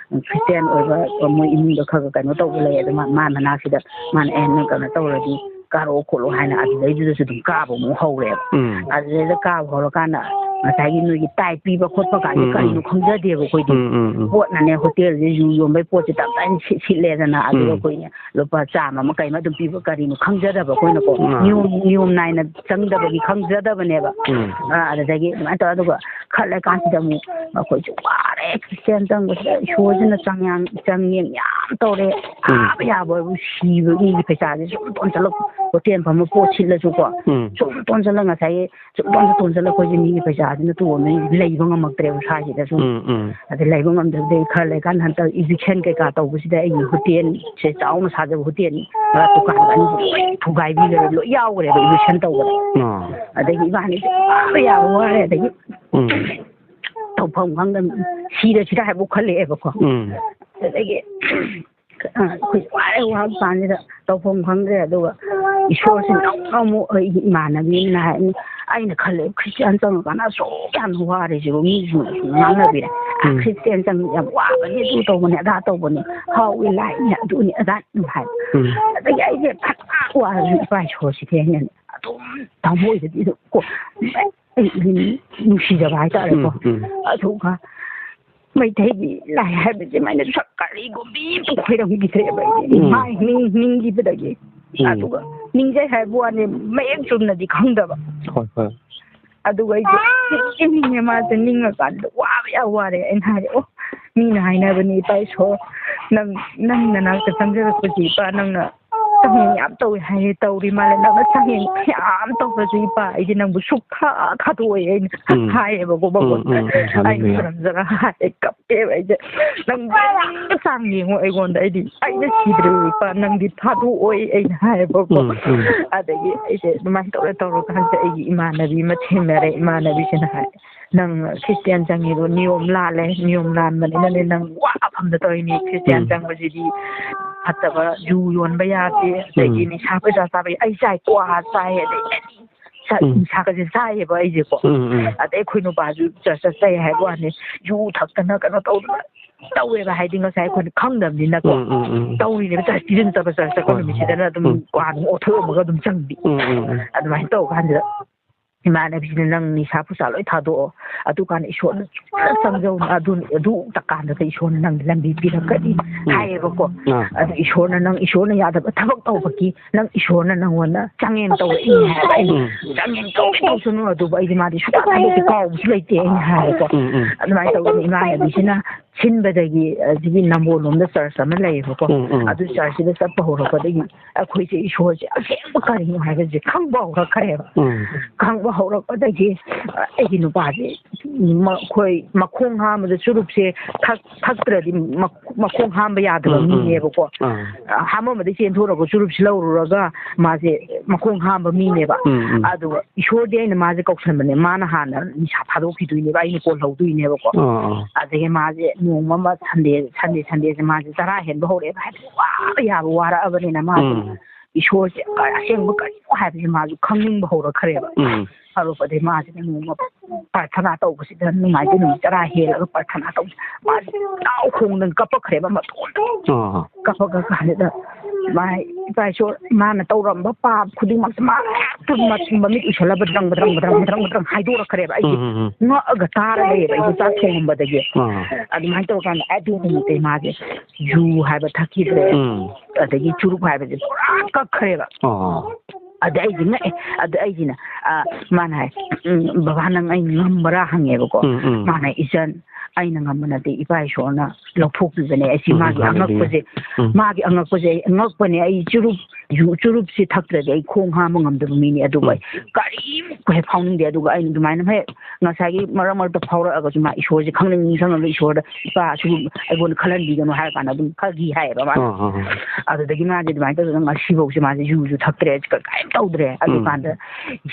ꯈ꯭ꯔꯤꯁꯇꯤꯌꯥꯟ ꯑꯣꯏꯕ ꯃꯣꯏ ꯏꯃꯨꯡꯗ ꯈꯔ ꯈꯔ ꯀꯩꯅꯣ ꯇꯧꯕ ꯂꯩ꯫ ꯑꯗꯨ ꯃꯥ, ꯃꯥ ꯃꯅꯥꯛꯁꯤꯗ ꯃꯥꯅ, "ꯑꯦ, ꯅꯪ ꯀꯩꯅꯣ ꯇꯧꯔꯗꯤ ꯀꯥꯔꯛꯑꯣ ꯈꯣꯠꯂꯣ" ꯍꯥꯏꯅ ꯑꯗꯨꯗꯩꯗꯨꯗꯁꯨ ꯑꯗꯨꯝ ꯀꯥꯕ ꯑꯃꯨꯛ ꯍꯧꯔꯦꯕ꯫ ꯎꯝ꯫ ꯑꯗꯨꯗꯩꯗ ꯀꯥꯕ ꯍꯧꯔꯀꯥꯟꯗ ꯉꯁꯥꯏꯒꯤ ꯅꯣꯏꯒꯤ ꯇꯥꯏ ꯄꯤꯕ ꯈꯣꯠꯄ ꯀꯥꯏꯁꯦ ꯎꯝ, ꯀꯔꯤꯅꯣ ꯎꯝ꯫ ꯈꯪꯖꯗꯦꯕ ꯑꯩꯈꯣꯏꯗꯤ꯫ ꯎꯝ, ꯎꯝ, ꯎꯝ꯫ ꯄꯣꯠꯅꯅꯦ, ꯍꯣꯇꯦꯜꯁꯦ ꯌꯨ ꯌꯣꯟꯕꯩ ꯄꯣꯠꯁꯦ ꯇꯞ ꯇꯥꯏꯅ ꯁꯤꯠ-, ꯁꯤꯠꯂꯦꯗꯅ꯫ ꯑꯗꯨꯒ ꯎꯝ꯫ ꯑꯩꯈꯣꯏꯅ ꯂꯨꯄꯥ ꯆꯥꯝꯃ ꯑꯃ ꯀꯩ ꯑꯃ ꯑꯗꯨꯝ ꯄꯤꯕ ꯀꯔꯤꯅꯣ ꯈꯪꯖꯗꯕ ꯑꯩꯈꯣꯏꯅꯀꯣ꯫ ꯑꯥ꯫ ꯅꯤꯌꯣꯝ, ꯅꯤꯌꯣꯝ ꯅꯥꯏꯅ ꯆꯪꯗꯕꯒꯤ ꯈꯪꯖꯗꯕꯅꯦꯕ꯫ ꯎꯝ꯫ ꯑꯥ, ꯑꯗꯨꯗꯒꯤ ꯑꯗꯨꯃꯥꯏꯅ ꯇꯧꯔꯦ꯫ ꯑꯗꯨꯒ ꯈꯔ ꯂꯩꯀꯥꯟꯁꯤꯗ ꯑꯃꯨꯛ ꯑꯩꯈꯣꯏꯁꯨ ꯋꯥꯔꯦ, ꯈ꯭ꯔꯤꯁꯇꯤꯌꯥꯟ ꯆꯪꯕꯁꯤꯗ ꯏꯁꯣꯔꯁꯤꯅ ꯆꯪꯌꯥꯡ-, ꯆꯪꯌꯦꯡ ꯌꯥꯝ ꯇꯧꯔꯦ꯫ ꯎꯝ꯫ ꯆꯥꯕ ꯌꯥꯕ ꯁꯤꯕ ꯃꯤꯒꯤ ꯄꯩꯁꯥꯁꯦ ꯁꯨꯝ ꯇꯣꯟꯁꯤꯜꯂꯛ-, ꯍꯣꯇꯦꯜ ꯐꯝꯕ ꯄꯣꯠ ꯁꯤꯠꯂꯁꯨꯀꯣ꯫ ꯎꯝ꯫ ꯁꯨꯝ ꯇꯣꯟꯁꯤꯜꯂ ꯉꯁꯥꯏꯒꯤ ꯁꯨꯝ ꯇꯣꯟꯁꯤꯜ-, ꯇꯣꯟꯁꯤꯜꯂ ꯑꯩꯈꯣꯏꯁꯦ ꯃꯤꯒꯤ ꯄꯩꯁꯥꯁꯤꯅ ꯇꯣꯟꯕꯅꯤ, ꯂꯩꯕ ꯉꯝꯃꯛꯇ꯭ꯔꯦꯕ ꯁ꯭ꯋꯥꯏꯁꯤꯗ ꯁꯨꯝ꯫ ꯎꯝ, ꯎꯝ꯫ ꯑꯗ ꯂꯩꯕ ꯉꯝꯗꯕꯗꯒꯤ ꯈꯔ ꯂꯩꯔꯀꯥꯟꯗ ꯍꯟꯗꯛ eviction ꯀꯩꯀꯥ ꯇꯧꯕꯁꯤꯗ ꯑꯩꯒꯤ ꯍꯣꯇꯦꯜꯁꯦ ꯆꯥꯎꯅ ꯁꯥꯖꯕ ꯍꯣꯇꯦꯜ, ꯑ, ꯗꯨꯀꯥꯟ ꯑꯅꯤꯁꯦ ꯂꯣꯏ ꯊꯨꯒꯥꯏꯕꯤꯈ꯭ꯔꯦ, ꯂꯣꯏ ꯌꯥꯎꯈ꯭ꯔꯦꯕ eviction ꯇꯧꯕꯗ꯫ ꯑꯥ꯫ ꯑꯗꯒꯤ ꯏꯕꯥꯅꯤꯁꯦ ꯋꯥꯕ ꯌꯥꯕ ꯋꯥꯔꯦ, ꯑꯗꯒꯤ ꯎꯝ꯫ ꯇꯧꯐꯝ ꯈꯪꯗꯅ ꯁꯤꯔꯁꯤꯔ ꯍꯥꯏꯕ ꯈꯜꯂꯛꯑꯦꯕꯀꯣ꯫ ꯎꯝ꯫ ꯑꯗꯒꯤ ꯑ, ꯑꯩꯈꯣꯏ ꯋꯥꯔꯦ, ꯋꯥꯕ ꯀꯥꯟꯁꯤꯗ ꯇꯧꯐꯝ ꯈꯪꯗ꯭ꯔꯦ꯫ ꯑꯗꯨꯒ ꯏꯁꯣꯔꯁꯤ ꯅꯧꯅ ꯑꯃꯨꯛ ꯑꯩꯒꯤ ꯏꯃꯥꯟꯅꯕꯤ ꯑꯃꯅ ꯍꯥꯏ, ꯑꯩꯅ ꯈꯜꯂꯦ, ꯈ꯭ꯔꯤꯁꯇꯤꯌꯥꯟ ꯆꯪꯉꯀꯥꯟꯗ ꯑꯁꯨꯛ ꯌꯥꯝꯅ ꯋꯥꯔꯤꯁꯤꯕꯨ ꯃꯤꯁꯤꯡꯅ ꯁꯨꯝ ꯉꯥꯡꯅꯕꯤꯔꯦ꯫ "ꯑ, ꯎꯝ꯫ ꯈ꯭ꯔꯤꯁꯇꯤꯌꯥꯟ ꯆꯪꯕ ꯌꯥꯝ ꯋꯥꯕꯅꯤ, ꯑꯗꯨ ꯇꯧꯕꯅꯤ, ꯑꯗꯥ ꯇꯧꯕꯅꯤ, ꯍꯥꯎꯏ ꯂꯥꯏꯅꯤ, ꯑꯗꯨꯅꯤ ꯑꯗꯥꯅꯤ" ꯑꯗꯨꯝ ꯍꯥꯏ꯫ ꯎꯝ꯫ ꯑꯗꯒꯤ ꯑꯩꯁꯦ ꯐꯅ ꯋꯥꯔꯁꯨ ꯏꯄꯥ ꯏꯁꯣꯔꯁꯤꯗꯤ ꯑꯩꯅ ꯑꯗꯨꯝ ꯊꯃꯣꯏꯗꯗꯤ ꯑꯗꯨꯝ ꯀꯣ, ꯑꯩ ꯅꯨꯡꯁꯤꯖꯕ ꯍꯥꯏꯇꯥꯔꯦꯀꯣ꯫ ꯎꯝ, ꯎꯝ꯫ ꯑꯗꯨꯒ ꯃꯩꯇꯩꯒꯤ ꯂꯥꯏ ꯍꯥꯏꯕꯁꯦ ꯃꯥꯏꯅ ꯁꯛ ꯀꯔꯤꯒꯨꯝꯕꯤ ꯑꯃ ꯈꯣꯏꯔꯝꯈꯤꯗ꯭ꯔꯦꯕ ꯑꯩꯗꯤ꯫ ꯎꯝ꯫ ꯃꯥꯏ ꯅꯤꯡ-, ꯅꯤꯡꯈꯤꯕꯗꯒꯤ꯫ ꯎꯝ꯫ ꯑꯗꯨꯒ ꯅꯤꯡꯖꯩ ꯍꯥꯏꯕ ꯋꯥꯅꯤ, ꯃꯌꯦꯛ ꯆꯨꯝꯅꯗꯤ ꯈꯪꯗꯕ꯫ ꯍꯣꯏ, ꯍꯣꯏ꯫ ꯑꯗꯨꯒ ꯑꯩꯁꯦ ꯅꯤꯡꯉꯦ, ꯃꯥꯁꯦ ꯅꯤꯡꯉꯀꯥꯟꯗ ꯋꯥꯕ ꯌꯥꯝ ꯋꯥꯔꯦ꯫ ꯑꯩꯅ ꯍꯥꯏꯔꯦ, "ꯑꯣ, ꯃꯤꯅ ꯍꯥꯏꯅꯕꯅꯤ, ꯏꯄꯥ ꯏꯁꯣꯔ, ꯅꯪ, ꯅꯪ ꯅꯅꯥꯛꯇ ꯆꯪꯖꯔꯛꯄꯁꯤ, ꯏꯄꯥ, ꯅꯪꯅ ꯆꯥꯡꯌꯦꯡ ꯌꯥꯝ ꯇꯧꯋꯦ ꯍꯥꯏꯌꯦ, ꯇꯧꯔꯤ ꯃꯥꯜꯂꯦ, ꯅꯪꯅ ꯆꯥꯡꯌꯦꯡ ꯌꯥꯝ ꯇꯧꯕꯁꯤ, ꯏꯄꯥ, ꯑꯩꯗꯤ ꯅꯪꯕꯨ ꯁꯨꯛꯊꯥ ꯊꯥꯗꯣꯛꯑꯣꯏ", ꯑꯩꯅ ꯎꯝ꯫ ꯍꯥꯏꯌꯦꯕꯀꯣ, ꯎꯝ, ꯕꯕꯥꯗ꯫ ꯎꯝ, ꯎꯝ, ꯑꯩꯅ ꯍꯜꯂꯦꯂꯨꯌꯥ꯫ ꯈꯨꯔꯨꯝꯖꯔ ꯍꯥꯏ, ꯀꯞꯄꯦꯕ ꯑꯩꯁꯦ꯫ "ꯅꯪ ꯀꯔꯤꯝꯇ ꯆꯥꯡ ꯌꯦꯡꯉꯣ ꯑꯩꯉꯣꯟꯗ, ꯑꯩꯗꯤ ꯑꯩꯅ ꯁꯤꯗ꯭ꯔꯦ, ꯏꯄꯥ, ꯅꯪꯗꯤ ꯊꯥꯗꯣꯛꯑꯣꯏ", ꯑꯩꯅ ꯍꯥꯏꯌꯦꯕꯀꯣ꯫ ꯎꯝ, ꯎꯝ꯫ ꯑꯗꯒꯤ ꯑꯩꯁꯦ ꯑꯗꯨꯃꯥꯏꯅ ꯇꯧꯔ ꯇꯧꯔꯀꯥꯟꯁꯤꯗ ꯑꯩꯒꯤ ꯏꯃꯥꯟꯅꯕꯤ ꯑꯃ ꯊꯦꯡꯅꯔꯦ꯫ ꯏꯃꯥꯟꯅꯕꯤꯁꯤꯅ ꯍꯥꯏ, "ꯅꯪ ꯈ꯭ꯔꯤꯁꯇꯤꯌꯥꯟ ꯆꯪꯉꯤꯗꯣ ꯅꯤꯌꯣꯝ ꯂꯥꯜꯂꯦ, ꯅꯤꯌꯣꯝ ꯂꯥꯟꯕꯅꯤꯅꯅꯦ ꯅꯪ ꯋꯥꯐꯝꯗ ꯇꯧꯔꯤꯅꯤ꯫ ꯈ꯭ꯔꯤꯁꯇꯤꯌꯥꯟ ꯎꯝ꯫ ꯆꯪꯕꯁꯤꯗꯤ ꯐꯠꯇꯕ, ꯖꯨ ꯌꯣꯟꯕ ꯌꯥꯗꯦ, ꯑꯗꯒꯤ ꯎꯝ꯫ ꯅꯤꯁꯥ ꯄꯩꯁꯥ ꯆꯥꯕ ꯌꯥꯏ, ꯑꯩ ꯆꯥꯏ, ꯀ꯭ꯋꯥ ꯆꯥꯏ, ꯑꯗꯩ ꯑꯩꯗꯤ ꯁ-, ꯎꯝ꯫ ꯅꯤꯁꯥꯒꯁꯦ ꯆꯥꯏꯌꯦꯕ ꯑꯩꯁꯦꯀꯣ꯫ ꯎꯝ, ꯎꯝ꯫ ꯑꯗꯩ ꯑꯩꯈꯣꯏ ꯅꯨꯄꯥꯁꯨ ꯆꯔꯆ ꯆꯠꯆꯩ ꯍꯥꯏꯕ ꯋꯥꯅꯤ, ꯌꯨ ꯊꯛꯇꯅ ꯀꯩꯅꯣ ꯇꯧꯗꯅ ꯇꯧꯋꯦꯕ, ꯍꯥꯏꯗꯤ ꯉꯁꯥꯏ ꯑꯩꯈꯣꯏꯅ ꯈꯪꯗꯕꯅꯤꯅꯀꯣ꯫ ꯎꯝ, ꯎꯝ, ꯎꯝ, ꯎꯝ꯫ ꯇꯧꯔꯤꯅꯦꯕ, ꯆꯔꯆ ꯄꯤꯔꯤꯅ ꯆꯠꯄ, ꯆꯔꯆ ꯆꯠꯄ ꯍꯣꯏ, ꯍꯣꯏ, ꯅꯨꯃꯤꯠꯁꯤꯗꯅ ꯍꯣꯏ꯫ ꯑꯗꯨꯝ ꯎꯝ꯫ ꯀ꯭ꯋꯥ ꯑꯗꯨꯝ ꯑꯣꯠꯊꯣꯛꯑꯝꯃꯒ ꯑꯗꯨꯝ ꯆꯪꯕꯤ꯫ ꯎꯝ, ꯎꯝ, ꯎꯝ꯫ ꯑꯗꯨꯃꯥꯏꯅ ꯇꯧꯕ ꯀꯥꯟꯁꯤꯗ ꯏꯃꯥꯟꯅꯕꯤꯁꯤꯅ, "ꯅꯪ ꯅꯤꯁꯥ ꯄꯨꯁꯥ ꯂꯣꯏ ꯊꯥꯗꯣꯛꯑꯣ, ꯑꯗꯨꯀꯥꯟꯗ ꯏꯁꯣꯔꯅ ꯆꯨꯝꯅ ꯆꯪꯖꯧꯅ, ꯑꯗꯨ, ꯑꯗꯨ ꯀꯥꯟꯗꯨꯗ ꯏꯁꯣꯔꯅ ꯅꯪ ꯂꯝꯕꯤ ꯄꯤꯔꯛꯀꯅꯤ", ꯎꯝ꯫ ꯍꯥꯏꯌꯦꯕꯀꯣ꯫ ꯑꯥ꯫ ꯑꯗꯨ ꯏꯁꯣꯔꯅ ꯅꯪ, ꯏꯁꯣꯔꯅ ꯌꯥꯗꯕ ꯊꯕꯛ ꯇꯧꯕꯒꯤ ꯅꯪ, ꯏꯁꯣꯔꯅ ꯅꯪꯉꯣꯟꯗ ꯆꯥꯡꯌꯦꯡ ꯇꯧꯔꯛꯏꯅꯦ ꯍꯥꯏꯕ꯫ ꯑꯩꯅ, ꯎꯝ꯫ "ꯆꯥꯡꯌꯦꯡ ꯇꯧꯔꯦ ꯇꯧꯁꯅꯨ", ꯑꯗꯨꯕꯨ ꯑꯩꯗꯤ ꯃꯥꯗꯤ ꯁꯨꯡꯊꯥ ꯊꯥꯗꯣꯛꯇꯦ, ꯀꯥꯎꯕꯁꯨ ꯂꯩꯇꯦ ꯑꯩꯅ ꯍꯥꯏꯕꯀꯣ꯫ ꯎꯝ, ꯎꯝ꯫ ꯑꯗꯨꯃꯥꯏꯅ ꯇꯧꯗꯅ ꯏꯃꯥꯟꯅꯕꯤꯁꯤꯅ ꯁꯤꯟꯕꯗꯒꯤ, ꯑꯁꯤꯒꯤ ꯅꯝꯕꯣꯜ ꯂꯣꯝꯗ ꯆꯔꯆ ꯑꯃ ꯂꯩꯌꯦꯕꯀꯣ꯫ ꯎꯝ, ꯎꯝ꯫ ꯑꯗꯨ ꯆꯔꯆꯁꯤꯗ ꯆꯠꯄ ꯍꯧꯔꯛꯄꯗꯒꯤ ꯑꯩꯈꯣꯏꯁꯦ ꯏꯁꯣꯔꯁꯦ ꯑꯁꯦꯡꯕ ꯀꯔꯤꯅꯣ ꯍꯥꯏꯕꯁꯦ ꯈꯪꯕ ꯍꯧꯔꯛꯈ꯭ꯔꯦꯕ꯫ ꯎꯝ꯫ ꯈꯪꯕ ꯍꯧꯔꯛꯄꯗꯒꯤ ꯑꯩꯒꯤ ꯅꯨꯄꯥꯁꯦ, ꯃ-, ꯑꯩꯈꯣꯏ ꯃꯈꯣꯡ ꯍꯥꯝꯕꯗ ꯆꯨꯔꯨꯞꯁꯦ ꯊꯛ-, ꯊꯛꯇ꯭ꯔꯗꯤ ꯃ-, ꯃꯈꯣꯡ ꯍꯥꯝꯕ ꯌꯥꯗꯕ ꯎꯝ, ꯎꯝ꯫ ꯃꯤꯅꯦꯕꯀꯣ꯫ ꯑꯥ꯫ ꯍꯥꯝꯃꯝꯕꯗꯒꯤ ꯆꯦꯟꯊꯣꯔꯛꯑꯒ ꯆꯨꯔꯨꯞꯁꯤ ꯂꯧꯔꯨꯔꯒ ꯃꯥꯁꯦ ꯃꯈꯣꯡ ꯍꯥꯝꯕ ꯃꯤꯅꯦꯕ꯫ ꯎꯝ, ꯎꯝ꯫ ꯑꯗꯨꯒ ꯏꯁꯣꯔꯗꯤ ꯑꯩꯅ ꯃꯥꯁꯦ ꯀꯧꯁꯟꯕꯅꯦ, ꯃꯥꯅ ꯍꯥꯟꯅ ꯅꯤꯁꯥ ꯊꯥꯗꯣꯛꯈꯤꯗꯣꯏꯅꯦꯕ, ꯑꯩꯅ ꯀꯣꯜꯍꯧꯗꯣꯏꯅꯦꯕꯀꯣ꯫ ꯑꯥ, ꯑꯥ꯫ ꯑꯗꯒꯤ ꯃꯥꯁꯦ ꯅꯣꯡꯃ ꯑꯃ ꯁꯟꯗꯦ, ꯁꯟꯗꯦ, ꯁꯟꯗꯦꯁꯦ ꯃꯥꯁꯦ ꯆꯔꯥ ꯍꯦꯟꯕ ꯍꯧꯔꯛꯑꯦꯕ, ꯍꯥꯏꯗꯤ ꯋꯥꯕ ꯌꯥꯕ ꯋꯥꯔꯛꯑꯕꯅꯤꯅ ꯃꯥꯁꯦ ꯎꯝ꯫ ꯏꯁꯣꯔꯁꯦ ꯑꯁꯦꯡꯕ ꯀꯔꯤꯅꯣ ꯍꯥꯏꯕꯁꯦ ꯃꯥꯁꯨ ꯈꯪꯅꯤꯡꯕ ꯍꯧꯔꯛꯈ꯭ꯔꯦꯕ꯫ ꯎꯝ꯫ ꯍꯧꯔꯛꯄꯗꯒꯤ ꯃꯥꯁꯤꯅ ꯅꯣꯡꯃ ꯄ꯭ꯔꯥꯊꯅꯥ ꯇꯧꯕꯁꯤꯗ, ꯅꯨꯡꯉꯥꯏꯖꯩ ꯅꯨꯃꯤꯠ ꯇꯔꯥ ꯍꯦꯜꯂꯒ ꯄ꯭ꯔꯥꯊꯅꯥ ꯇꯧꯕꯁꯤꯗ ꯃꯥꯁꯦ ꯂꯥꯎ ꯈꯣꯡꯗꯅ ꯀꯞꯄꯛꯈ꯭ꯔꯦꯕ ꯃꯇꯣꯟꯗ꯫ ꯑꯥ꯫ ꯀꯞꯄꯛꯑ ꯀꯥꯟꯁꯤꯗ, "ꯃꯥ, ꯏꯄꯥ ꯏꯁꯣꯔ, ꯃꯥꯅ ꯇꯧꯔꯝꯕ ꯄꯥꯞ ꯈꯨꯗꯤꯡꯃꯛꯁꯦ ꯃꯥ ꯍꯦꯛꯇ ꯃ-, ꯃꯃꯤꯠ ꯎꯏꯁꯜꯂ ꯕꯗ꯭ꯔꯪ, ꯕꯗ꯭ꯔꯪ, ꯕꯗ꯭ꯔꯪ, ꯕꯗ꯭ꯔꯪ, ꯕꯗ꯭ꯔꯪ ꯍꯥꯏꯗꯣꯔꯛꯈ꯭ꯔꯦꯕ"꯫ ꯑꯩꯁꯦ ꯎꯝ, ꯎꯝ, ꯎꯝ꯫ ꯉꯛꯑꯒ ꯇꯥꯔ ꯂꯩꯌꯦꯕ, ꯑꯩꯁꯦ ꯆꯥꯛ ꯊꯣꯡꯉꯝꯕꯗꯒꯤ꯫ ꯑꯥ꯫ ꯑꯗꯨꯃꯥꯏꯅ ꯇꯧꯔꯀꯥꯟꯗ ꯑꯗꯨ ꯅꯨꯃꯤꯠꯇꯩ ꯃꯥꯁꯦ ꯌꯨ ꯍꯥꯏꯕ ꯊꯛꯈꯤꯗ꯭ꯔꯦ꯫ ꯎꯝ꯫ ꯑꯗꯒꯤ ꯆꯨꯔꯨꯞ ꯍꯥꯏꯕꯁꯦ ꯄꯨꯔꯥ ꯀꯛꯈ꯭ꯔꯦꯕ꯫ ꯑꯥ꯫ ꯑꯗ ꯑꯩꯁꯦ ꯉꯛꯑꯦ꯫ ꯑꯗ ꯑꯩꯁꯤꯅ, ꯑ, ꯃꯥꯅ ꯍꯥꯏ, "ꯎꯝ, ꯕꯕꯥ, ꯅꯪ ꯑꯩ ꯉꯝꯕ꯭ꯔꯥ?" ꯍꯪꯉꯦꯕꯀꯣ꯫ ꯎꯝ, ꯎꯝ꯫ ꯃꯥꯅ ꯍꯥꯏ, "ꯏꯆꯟ, ꯑꯩꯅ ꯉꯝꯕ ꯅꯠꯇꯦ, ꯏꯄꯥ ꯏꯁꯣꯔꯅ ꯂꯧꯊꯣꯛꯄꯤꯕꯅꯦ꯫ ꯑꯩꯁꯤ ꯎꯝ, ꯎꯝ, ꯃꯥꯒꯤ ꯍꯥꯏꯕꯤꯌꯨ꯫ ꯑꯉꯛꯄꯁꯦ, ꯎꯝ꯫ ꯃꯥꯒꯤ ꯑꯉꯛꯄꯁꯦ ꯑꯩ ꯉꯛꯄꯅꯦ꯫ ꯑꯩ ꯆꯨꯔꯨꯞ, ꯌꯨ-, ꯆꯨꯔꯨꯞꯁꯦ ꯊꯛꯇ꯭ꯔꯗꯤ ꯑꯩ ꯈꯣꯡ ꯍꯥꯝꯕ ꯉꯝꯗꯕ ꯃꯤꯅꯤ꯫ ꯑꯗꯨꯕꯨ ꯎꯝ꯫ ꯑꯩ ꯀꯔꯤꯝ ꯍꯦꯛ ꯐꯥꯎꯅꯤꯡꯗꯦ꯫ ꯑꯗꯨꯒ ꯑꯩꯅ ꯑꯗꯨꯃꯥꯏꯅ ꯍꯦꯛ ꯉꯁꯥꯏꯒꯤ ꯃꯔꯛ ꯃꯔꯛꯇ ꯐꯥꯎꯔꯛꯑꯒꯁꯨ ꯃꯥ ꯏꯁꯣꯔꯁꯦ ꯈꯪꯅꯤꯡ ꯅꯤꯡꯁꯤꯡꯉꯒ ꯏꯁꯣꯔꯗ, 'ꯏꯄꯥ, ꯑꯁꯤꯒꯨꯝꯕ ꯑꯩꯉꯣꯟꯗ ꯈꯜꯍꯟꯕꯤꯒꯅꯨ' ꯍꯥꯏꯔ ꯀꯥꯟꯗ ꯑꯗꯨꯝ ꯈꯜꯂꯤ ꯍꯥꯏꯌꯦꯕ ꯃꯥꯅ꯫ ꯑꯥ, ꯑꯥ, ꯑꯥ꯫ ꯑꯗꯨꯗꯒꯤ ꯃꯥꯁꯦ ꯑꯗꯨꯃꯥꯏꯅ ꯇꯧꯗꯅ ꯉꯁꯤꯐꯥꯎꯁꯦ ꯃꯥꯁꯦ ꯌꯨꯁꯨ ꯊꯛꯇ꯭ꯔꯦ, ꯀ-, ꯀꯔꯤꯝ ꯇꯧꯗ꯭ꯔꯦ꯫ ꯎꯝ꯫ ꯑꯗꯨꯀꯥꯟꯗ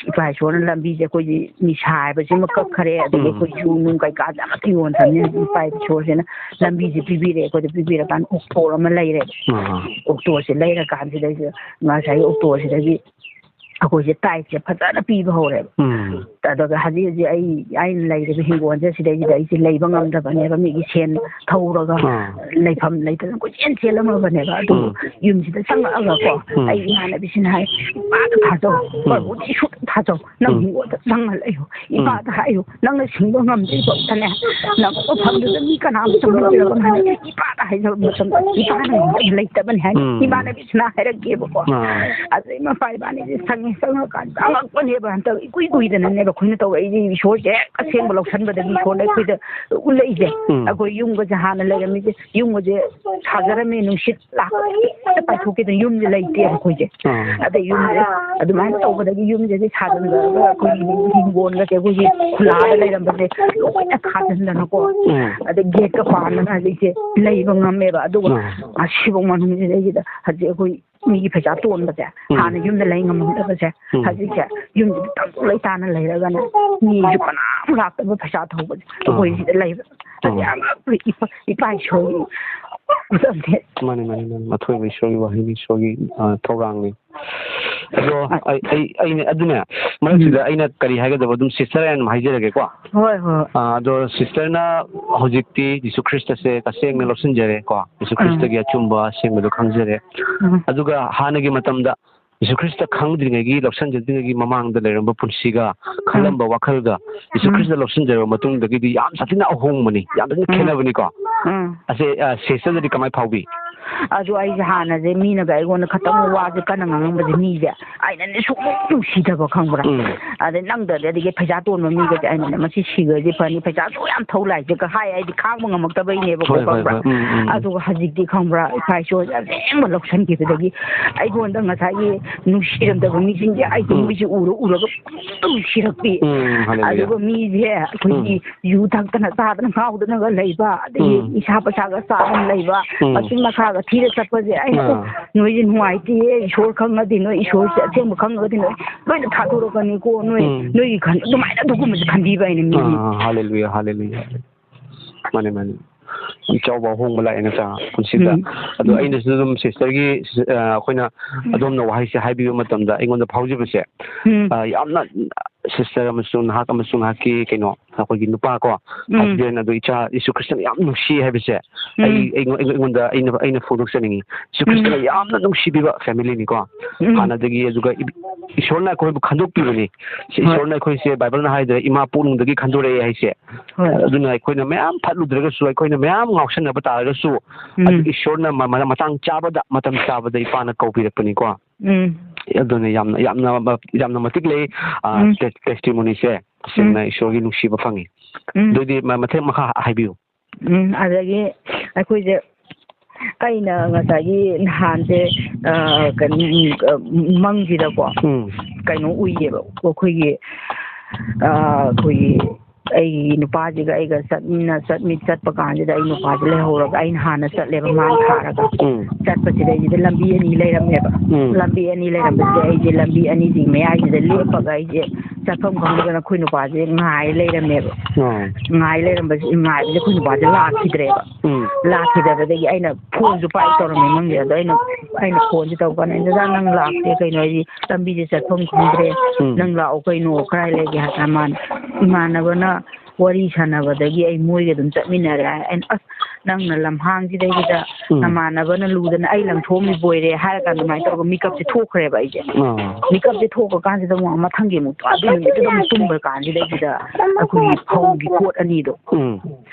ꯏꯄꯥ ꯏꯁꯣꯔꯅ ꯂꯝꯕꯤꯁꯦ ꯑꯩꯈꯣꯏꯒꯤ ꯅꯤꯁꯥ ꯍꯥꯏꯕꯁꯤꯃ ꯀꯛꯈꯔꯦ, ꯑꯗꯒꯤ ꯎꯝ꯫ ꯑꯩꯈꯣꯏ ꯌꯨ ꯅꯨꯡ ꯀꯩꯀꯥꯁꯦ ꯑꯃꯠꯇ ꯌꯣꯟꯗ꯭ꯔꯕꯅꯤꯅ ꯏꯄꯥ ꯏꯁꯣꯔꯁꯤꯅ ꯂꯝꯕꯤꯁꯦ ꯄꯤꯕꯤꯔꯦ꯫ ꯑꯩꯈꯣꯏꯗ ꯄꯤꯕꯤꯔꯀꯥꯟꯗ ꯑꯣꯛꯇꯣ ꯑꯃ ꯂꯩꯔꯦ꯫ ꯑꯥ꯫ ꯑꯣꯛꯇꯣꯁꯦ ꯂꯩꯔꯀꯥꯟꯁꯤꯗꯩꯁꯤꯗ ꯉꯁꯥꯏꯒꯤ ꯑꯣꯛꯇꯣꯁꯤꯗꯒꯤ ꯑꯩꯈꯣꯏꯁꯦ ꯇꯥꯏꯠꯁꯦ ꯐꯖꯅ ꯄꯤꯕ ꯍꯧꯔꯦꯕ꯫ ꯎꯝ꯫ ꯑꯗꯨꯒ ꯍꯧꯖꯤꯛ ꯍꯧꯖꯤꯛ ꯑꯩ, ꯑꯩꯅ ꯂꯩꯔꯤꯕ ꯍꯤꯡꯒꯣꯜꯁꯦ ꯁꯤꯗꯩꯁꯤꯗ ꯑꯩꯁꯦ ꯂꯩꯕ ꯉꯝꯗꯕꯅꯦꯕ꯫ ꯃꯤꯒꯤ ꯁꯦꯟ ꯊꯧꯔꯒ ꯑꯥ꯫ ꯂꯩꯐꯝ ꯂꯩꯇꯗꯅ ꯀꯣꯏꯆꯦꯟ ꯆꯦꯜꯂꯝꯃꯕꯅꯦꯕ꯫ ꯑꯗꯨꯕꯨ ꯎꯝ꯫ ꯌꯨꯝꯁꯤꯗ ꯆꯪꯉꯛꯑꯒꯀꯣ, ꯎꯝ꯫ ꯑꯩ ꯏꯃꯥꯟꯅꯕꯤꯁꯤꯅ ꯍꯥꯏ, "ꯏꯄꯥꯗ ꯊꯥꯖꯧ, ꯎꯝ꯫ ꯄ꯭ꯔꯚꯨꯗ ꯏꯁꯣꯔꯗ ꯊꯥꯖꯧ, ꯅꯪ ꯎꯝ꯫ ꯍꯤꯡꯒꯣꯜꯗ ꯆꯪꯉ ꯂꯩꯌꯨ, ꯎꯝ꯫ ꯏꯄꯥꯗ ꯍꯥꯏꯌꯨ, ꯅꯪꯅ ꯁꯤꯡꯕ ꯉꯝꯗ꯭ꯔꯤꯐꯥꯎꯗꯅꯦ, ꯅꯪ ꯃꯐꯝꯗꯨꯗ ꯃꯤ ꯀꯅꯥꯝꯇ ꯆꯪꯕꯤꯔꯒꯅꯨ" ꯍꯥꯏꯅ ꯏꯄꯥꯗ ꯍꯥꯏꯖꯕ ꯃꯇꯝꯗ ꯏꯄꯥꯅ ꯉꯝꯗꯕ ꯂꯩꯇꯕꯅꯤ ꯍꯥꯏꯅ ꯎꯝ꯫ ꯏꯃꯥꯟꯅꯕꯤꯁꯤꯅ ꯍꯥꯏꯔꯛꯀꯦꯕꯀꯣ꯫ ꯑꯥ꯫ ꯑꯗꯩ ꯃꯄꯥ ꯏꯕꯥꯅꯤꯁꯦ ꯆꯪꯉꯦ, ꯆꯪꯉꯀꯥꯟꯗ ꯑꯉꯛꯄꯅꯦꯕ꯫ ꯍꯟꯗꯛ ꯏꯀꯨꯏ ꯀꯨꯏꯗꯅꯅꯦꯕ ꯑꯩꯈꯣꯏꯅ ꯇꯧꯔꯛꯏꯁꯦ꯫ ꯏꯁꯣꯔꯁꯦ ꯍꯦꯛ ꯑꯁꯦꯡꯕ ꯂꯧꯁꯟꯕꯗꯒꯤ ꯏꯁꯣꯔꯅ ꯑꯩꯈꯣꯏꯗ ꯎꯠꯂꯛꯏꯁꯦ꯫ ꯎꯝ꯫ ꯑꯩꯈꯣꯏ ꯌꯨꯝꯒꯁꯦ ꯍꯥꯟꯅ ꯂꯩꯔꯝꯃꯤꯁꯦ, ꯌꯨꯝꯒꯁꯦ ꯁꯥꯖꯔꯝꯃꯦ, ꯅꯨꯡꯁꯤꯠ ꯂꯥꯛꯄꯗ ꯍꯦꯛꯇ ꯄꯥꯏꯊꯣꯛꯈꯤꯗꯅ ꯌꯨꯝꯁꯦ ꯂꯩꯇꯦꯕ ꯑꯩꯈꯣꯏꯁꯦ꯫ ꯑꯥ꯫ ꯑꯗꯩ ꯌꯨꯝꯁꯦ ꯑꯗꯨꯃꯥꯏꯅ ꯇꯧꯕꯗꯒꯤ ꯌꯨꯝꯁꯦ ꯁꯥꯖꯤꯟꯈ꯭ꯔꯒ ꯑꯩꯈꯣꯏꯒꯤ ꯍꯤꯡꯒꯣꯜꯒꯁꯦ ꯑꯩꯈꯣꯏꯒꯤ ꯈꯨꯜꯂꯥꯗ ꯂꯩꯔꯝꯕꯁꯦ ꯂꯣꯏꯅ ꯊꯥꯖꯤꯟꯗꯅꯀꯣ꯫ ꯎꯝ꯫ ꯑꯗꯩ ꯒꯦꯠꯀ ꯄꯥꯟꯗꯅ ꯍꯧꯖꯤꯛꯁꯦ ꯂꯩꯕ ꯉꯝꯃꯦꯕ꯫ ꯑꯗꯨꯒ ꯑꯥ꯫ ꯉꯁꯤꯐꯥꯎ ꯃꯅꯨꯡꯁꯤꯗꯩꯁꯤꯗ ꯍꯧꯖꯤꯛ ꯑꯩꯈꯣꯏ ꯃꯤꯒꯤ ꯄꯩꯁꯥ ꯇꯣꯟꯕꯁꯦ, ꯎꯝ꯫ ꯍꯥꯟꯅ ꯌꯨꯝꯗ ꯂꯩ ꯉꯝꯃꯝꯗꯕꯁꯦ, ꯎꯝ꯫ ꯍꯧꯖꯤꯛꯁꯦ ꯌꯨꯝꯁꯤꯗ ꯇꯪꯗꯨ ꯂꯩꯇꯥꯅ ꯂꯩꯔꯒꯅꯦ, ꯃꯤꯁꯨ ꯀꯅꯥꯝ ꯂꯥꯛꯇꯕ ꯄꯩꯁꯥ ꯊꯧꯕꯁꯦ ꯑꯥ꯫ ꯑꯩꯈꯣꯏ ꯁꯤꯗ ꯂꯩꯕ꯫ ꯑꯥ꯫ ꯑꯗꯨ ꯌꯥꯝ ꯉꯛꯄ ꯏꯄꯥ, ꯏꯄꯥ ꯏꯁꯣꯔꯒꯤ ꯈꯨꯗꯝꯅꯦ꯫ ꯃꯥꯅꯤ, ꯃꯥꯅꯤ, ꯃꯥꯅꯤ꯫ ꯑꯊꯣꯏꯕ ꯏꯁꯣꯔꯒꯤ ꯋꯥꯍꯩꯅꯤ, ꯏꯁꯣꯔꯒꯤ, ꯑ, ꯊꯧꯔꯥꯡꯅꯤ꯫ ꯑꯗꯣ ꯑ-, ꯑꯩ, ꯑꯩ, ꯑꯩꯅ, ꯑꯗꯨꯅꯦ, ꯃꯔꯛꯁꯤꯗ ꯎꯝ꯫ ꯑꯩꯅ ꯀꯔꯤ ꯍꯥꯏꯒꯗꯕ ꯑꯗꯨꯝ ꯁꯤꯁꯇꯔ ꯑꯩꯅ ꯑꯗꯨꯝ ꯍꯥꯏꯖꯔꯒꯦꯀꯣ꯫ ꯍꯣꯏ, ꯍꯣꯏ꯫ ꯑ, ꯑꯗꯣ ꯁꯤꯁꯇꯔꯅ ꯍꯧꯖꯤꯛꯇꯤ ꯖꯤꯁꯨ ꯈ꯭ꯔꯤꯁꯇꯁꯦ ꯇꯁꯦꯡꯅ ꯂꯧꯁꯤꯟꯖꯔꯦꯀꯣ꯫ ꯖꯤꯁꯨ ꯎꯝ꯫ ꯈ꯭ꯔꯤꯁꯇꯒꯤ ꯑꯆꯨꯝꯕ ꯑꯁꯦꯡꯕꯗꯣ ꯈꯪꯖꯔꯦ꯫ ꯎꯝ꯫ ꯑꯗꯨꯒ ꯍꯥꯟꯅꯒꯤ ꯃꯇꯝꯗ ꯖꯤꯁꯨ ꯈ꯭ꯔꯤꯁꯇ ꯈꯪꯗ꯭ꯔꯤꯉꯩꯒꯤ, ꯂꯧꯁꯤꯟꯖꯗ꯭ꯔꯤꯉꯩꯒꯤ ꯃꯃꯥꯡꯗ ꯂꯩꯔꯝꯕ ꯄꯨꯟꯁꯤꯒ, ꯎꯝ꯫ ꯈꯜꯂꯝꯕ ꯋꯥꯈꯜꯒ, ꯖꯤꯁꯨ ꯎꯝ꯫ ꯈ꯭ꯔꯤꯁꯇ ꯂꯧꯁꯤꯟꯖꯔꯕ ꯃꯇꯨꯡꯗꯒꯤꯗꯤ ꯌꯥꯝ ꯁꯥꯊꯤꯅ ꯑꯍꯣꯡꯕꯅꯤ, ꯌꯥꯝ ꯁꯥꯊꯤꯅ ꯎꯝ꯫ ꯈꯦꯠꯅꯕꯅꯤꯀꯣ꯫ ꯎꯝ꯫ ꯑꯁꯦ, ꯑ, ꯁꯤꯁꯇꯔꯗꯗꯤ ꯀꯃꯥꯏ ꯐꯥꯎꯕꯤ? ꯑꯗꯨ ꯑꯩꯁꯦ ꯍꯥꯟꯅꯁꯦ ꯃꯤꯅꯒ ꯑꯩꯉꯣꯟꯗ ꯈꯇꯪ ꯋꯥꯁꯦ ꯀꯟꯅ ꯉꯥꯡꯉꯝꯕꯁꯦ ꯃꯤꯁꯦ ꯑꯩꯅꯅꯦ ꯁꯨꯡꯅꯨꯡ ꯅꯨꯡꯁꯤꯗꯕ, ꯈꯪꯕ꯭ꯔꯥ? ꯎꯝ꯫ ꯑꯗꯩ ꯅꯪꯗꯗꯤ ꯑꯗꯒꯤ ꯄꯩꯁꯥ ꯇꯣꯟꯕ ꯃꯤꯒꯁꯦ ꯑꯩꯅꯅꯦ "ꯃꯁꯤ ꯁꯤꯈ꯭ꯔꯗꯤ ꯐꯅꯤ, ꯄꯩꯁꯥꯁꯨ ꯌꯥꯝ ꯊꯧ ꯂꯥꯛꯏꯁꯦꯒ" ꯍꯥꯏ, ꯑꯩꯗꯤ ꯈꯥꯡꯕ ꯉꯝꯃꯛꯇꯕꯩꯅꯦꯕꯀꯣ, ꯍꯣꯏ, ꯍꯣꯏ, ꯈꯪꯕ꯭ꯔꯥ? ꯍꯣꯏ꯫ ꯎꯝ, ꯎꯝ꯫ ꯑꯗꯨꯒ ꯍꯧꯖꯤꯛꯇꯤ, ꯈꯪꯕ꯭ꯔꯥ, ꯏꯄꯥ ꯏꯁꯣꯔꯁꯦ ꯑꯁꯦꯡꯕ ꯂꯧꯁꯟꯈꯤꯕꯗꯒꯤ ꯑꯩꯉꯣꯟꯗ ꯉꯁꯥꯏꯒꯤ ꯅꯨꯡꯁꯤꯔꯝꯗꯕ ꯃꯤꯁꯤꯡꯁꯦ ꯑꯩꯗꯤ ꯎꯝ꯫ ꯃꯣꯏꯁꯦ ꯎꯔ ꯎꯔꯒ ꯄꯨꯛꯅꯤꯡꯗ ꯅꯨꯡꯁꯤꯔꯛꯄꯤ꯫ ꯎꯝ, ꯍꯜꯂꯦꯂꯨꯌꯥ꯫ ꯑꯗꯨꯒ ꯃꯤꯁꯦ ꯑꯩꯈꯣꯏꯒꯤ ꯎꯝ꯫ ꯌꯨ ꯊꯛꯇꯅ ꯆꯥꯗꯅ ꯉꯥꯎꯗꯅꯒ ꯂꯩꯕ, ꯑꯗꯒꯤ ꯎꯝ꯫ ꯅꯤꯁꯥ ꯄꯁꯥꯒ ꯆꯥꯗꯅ ꯂꯩꯕ, ꯎꯝ꯫ ꯃꯆꯤꯟ ꯃꯈꯥꯒ ꯊꯤꯔ ꯆꯠꯄꯁꯦ ꯑꯩꯅ, "ꯑꯣ, ꯑꯥ꯫ ꯅꯣꯏꯁꯦ ꯅꯨꯡꯉꯥꯏꯇꯦꯌꯦ, ꯏꯁꯣꯔ ꯈꯪꯉꯗꯤ, ꯅꯣꯏ ꯏꯁꯣꯔꯁꯦ ꯑꯁꯦꯡꯕ ꯈꯪꯉꯒꯗꯤ ꯅꯣꯏ ꯂꯣꯏꯅ ꯊꯥꯗꯣꯔꯛꯀꯅꯤꯀꯣ, ꯅꯣꯏ, ꯎꯝ꯫ ꯅꯣꯏꯒꯤ ꯈꯟ-," ꯑꯗꯨꯃꯥꯏꯅ ꯑꯗꯨꯒꯨꯝꯕꯁꯦ ꯈꯟꯕꯤꯕ ꯑꯩꯅ ꯃꯤꯒꯤ꯫ ꯑꯥ, ꯍꯜꯂꯦꯂꯨꯌꯥ, ꯍꯜꯂꯦꯂꯨꯌꯥ꯫ ꯃꯥꯅꯦ, ꯃꯥꯅꯦ꯫ ꯌꯥꯝ ꯆꯥꯎꯕ ꯑꯍꯣꯡꯕ ꯂꯥꯛꯑꯦ ꯅꯠꯇ꯭ꯔꯥ ꯄꯨꯟꯁꯤꯗ꯫ ꯎꯝ꯫ ꯑꯗꯣ ꯎꯝ꯫ ꯑꯩꯅꯁꯨ ꯑꯗꯨꯝ ꯁꯤꯁꯇꯔꯒꯤ, ꯑ, ꯑꯩꯈꯣꯏꯅ ꯑꯗꯣꯝꯅ ꯋꯥꯍꯩꯁꯦ ꯍꯥꯏꯕꯤꯕ ꯃꯇꯝꯗ ꯑꯩꯉꯣꯟꯗ ꯐꯥꯎꯖꯕꯁꯦ, ꯎꯝ꯫ ꯑ, ꯌꯥꯝꯅ ꯁꯤꯁꯇꯔ ꯑꯃꯁꯨꯡ ꯅꯍꯥꯛ ꯑꯃꯁꯨꯡ ꯅꯍꯥꯛꯀꯤ ꯀꯩꯅꯣ, ꯑꯩꯈꯣꯏꯒꯤ ꯅꯨꯄꯥ ꯀꯣ, ꯎꯝ꯫ ꯍꯁꯕꯦꯟ, ꯑꯗꯨ ꯏꯆꯥ ꯌꯦꯁꯨ ꯈ꯭ꯔꯤꯁꯇꯅ ꯌꯥꯝ ꯅꯨꯡꯁꯤ ꯍꯥꯏꯕꯁꯦ ꯎꯝ꯫ ꯑꯩ, ꯑꯩꯉꯣꯟ-, ꯑꯩꯉꯣꯟꯗ ꯑꯩꯅ, ꯑꯩꯅ ꯐꯣꯡꯗꯣꯛꯆꯅꯤꯡꯉꯤ꯫ ꯌꯦꯁꯨ ꯎꯝ꯫ ꯈ꯭ꯔꯤꯁꯇꯅ ꯌꯥꯝꯅ ꯅꯨꯡꯁꯤꯕꯤꯕ ꯐꯦꯃꯤꯂꯤꯅꯤꯀꯣ꯫ ꯎꯝ꯫ ꯍꯥꯟꯅꯗꯒꯤ, ꯑꯗꯨꯒ ꯏ-, ꯏꯁꯣꯔꯅ ꯑꯩꯈꯣꯏꯕꯨ ꯈꯟꯗꯣꯛꯄꯤꯕꯅꯤ꯫ ꯁꯤ ꯍꯣꯏ꯫ ꯏꯁꯣꯔꯅ ꯑꯩꯈꯣꯏꯁꯦ, ꯕꯥꯏꯕꯜꯅ ꯍꯥꯏꯗ꯭ꯔꯦ, ꯏꯃꯥ ꯄꯣꯛꯅꯨꯡꯗꯒꯤ ꯈꯟꯗꯣꯔꯛꯑꯦ ꯍꯥꯏꯁꯦ꯫ ꯍꯣꯏ꯫ ꯑꯗꯨꯅ ꯑꯩꯈꯣꯏꯅ ꯃꯌꯥꯝ ꯐꯠꯂꯨꯗ꯭ꯔꯒꯁꯨ, ꯑꯩꯈꯣꯏꯅ ꯃꯌꯥꯝ ꯉꯥꯎꯁꯟꯅꯕ ꯇꯥꯔꯒꯁꯨ, ꯎꯝ꯫ ꯑꯗꯨ ꯏꯁꯣꯔꯅ ꯃ-, ꯃ-, ꯃꯇꯥꯡ ꯆꯥꯕꯗ, ꯃꯇꯝ ꯆꯥꯕꯗ ꯏꯄꯥꯅ ꯀꯧꯕꯤꯔꯛꯄꯅꯤꯀꯣ꯫ ꯎꯝ꯫ ꯑꯗꯨꯅ ꯌꯥꯝꯅ, ꯌꯥꯝꯅ, ꯌꯥꯝꯅ ꯃꯇꯤꯛ ꯂꯩ, ꯑ, ꯎꯝ꯫ ꯇꯦ-, testimony ꯁꯦ꯫ ꯇꯁꯦꯡꯅ ꯏꯁꯣꯔꯒꯤ ꯅꯨꯡꯁꯤꯕ ꯐꯪꯉꯤ꯫ ꯎꯝ꯫ ꯑꯗꯨꯗꯤ ꯃ-, ꯃꯊꯪ ꯃꯈꯥ ꯍꯥꯏꯕꯤꯌꯨ꯫ ꯎꯝ, ꯑꯗꯒꯤ ꯑꯩꯈꯣꯏꯁꯦ, ꯑꯩꯅ ꯉꯁꯥꯏꯒꯤ ꯅꯍꯥꯟꯁꯦ, ꯑ, ꯀꯩꯅꯣ, ꯎꯝ, ꯑ, ꯃꯪꯁꯤꯗꯀꯣ, ꯎꯝ꯫ ꯀꯩꯅꯣ ꯎꯏꯌꯦꯕ, ꯑꯩꯈꯣꯏꯒꯤ, ꯑ, ꯑꯩꯈꯣꯏꯒꯤ ꯑꯩꯒꯤ ꯅꯨꯄꯥꯁꯤꯒ ꯑꯩꯒ ꯆꯠꯃꯤꯟꯅ-, ꯆꯠꯃꯤ-, ꯆꯠꯄ ꯀꯥꯟꯁꯤꯗ ꯑꯩ ꯅꯨꯄꯥꯁꯦ ꯂꯩꯍꯧꯔꯒ ꯑꯩꯅ ꯍꯥꯟꯅ ꯆꯠꯂꯦꯕ, ꯃꯥꯅ ꯊꯥꯔꯒ꯫ ꯎꯝ꯫ ꯆꯠꯄꯁꯤꯗꯩꯁꯤꯗ ꯂꯝꯕꯤ ꯑꯅꯤ ꯂꯩꯔꯝꯃꯦꯕ꯫ ꯎꯝ꯫ ꯂꯝꯕꯤ ꯑꯅꯤ ꯂꯩꯔꯝꯕꯁꯤꯗ ꯑꯩꯁꯦ ꯂꯝꯕꯤ ꯑꯅꯤꯁꯤꯒꯤ ꯃꯌꯥꯏꯁꯤꯗ ꯂꯦꯞꯄꯒ ꯑꯩꯁꯦ ꯆꯠꯐꯝ ꯈꯪꯗꯗꯅ ꯑꯩꯈꯣꯏ ꯅꯨꯄꯥꯁꯦ ꯉꯥꯏ ꯂꯩꯔꯝꯃꯦꯕ꯫ ꯑꯣ꯫ ꯉꯥꯏ ꯂꯩꯔꯝꯕꯁꯤ, ꯉꯥꯏꯕꯁꯦ ꯑꯩꯈꯣꯏ ꯅꯨꯄꯥꯁꯦ ꯂꯥꯛꯈꯤꯗ꯭ꯔꯦꯕ꯫ ꯎꯝ꯫ ꯂꯥꯛꯈꯤꯗꯕꯗꯒꯤ ꯑꯩꯅ ꯐꯣꯟꯁꯨ ꯄꯥꯏ ꯇꯧꯔꯝꯃꯦ ꯃꯪꯁꯦ꯫ ꯑꯗꯣ ꯑꯩꯅ, ꯑꯩꯅ ꯐꯣꯟꯁꯦ ꯇꯧꯕ ꯀꯥꯟꯗ, "ꯗꯗꯥ, ꯅꯪ ꯂꯥꯛꯇꯦ ꯀꯩꯅꯣ? ꯑꯩꯗꯤ ꯂꯝꯕꯤꯁꯦ ꯆꯠꯐꯝ ꯈꯪꯗ꯭ꯔꯦ꯫ ꯎꯝ꯫ ꯅꯪ ꯂꯥꯛꯑꯣ ꯀꯩꯅꯣ, ꯀꯗꯥꯏ ꯂꯩꯒꯦ?" ꯍꯥꯏꯔ ꯃꯥꯅ, ꯏꯃꯥꯟꯅꯕꯅ ꯋꯥꯔꯤ ꯁꯥꯟꯅꯕꯗꯒꯤ ꯑꯩ ꯃꯣꯏꯒ ꯑꯗꯨꯝ ꯆꯠꯃꯤꯟꯅꯔꯦ ꯍꯥꯏ꯫ ꯑꯩꯅ, "ꯑꯁ, ꯅꯪꯅ ꯂꯝꯍꯥꯡꯁꯤꯗꯩꯁꯤꯗ ꯎꯝ꯫ ꯅꯃꯥꯟꯅꯕꯅ ꯂꯨꯗꯅ ꯑꯩ ꯂꯪꯊꯣꯛꯑꯝꯃꯤꯕꯣꯏꯔꯦ ꯍꯥꯏꯔ ꯀꯥꯟꯗ ꯑꯗꯨꯃꯥꯏꯅ ꯇꯧꯔꯒ ꯃꯤꯀꯞꯁꯦ ꯊꯣꯛꯈ꯭ꯔꯦꯕ ꯑꯩꯁꯦ꯫ ꯑꯥ꯫ ꯃꯤꯀꯞꯁꯦ ꯊꯣꯛꯄ ꯀꯥꯟꯁꯤꯗ ꯑꯃꯨꯛ ꯃꯊꯪꯒꯤ ꯑꯃꯨꯛ ꯑꯗꯨ ꯅꯨꯃꯤꯠꯇꯨꯗ ꯑꯃꯨꯛ ꯇꯨꯝꯕ ꯀꯥꯟꯁꯤꯗꯩꯁꯤꯗ ꯑꯩꯈꯣꯏꯒꯤ ꯐꯧꯒꯤ ꯀꯣꯠ ꯑꯅꯤꯗꯣ ꯎꯝ꯫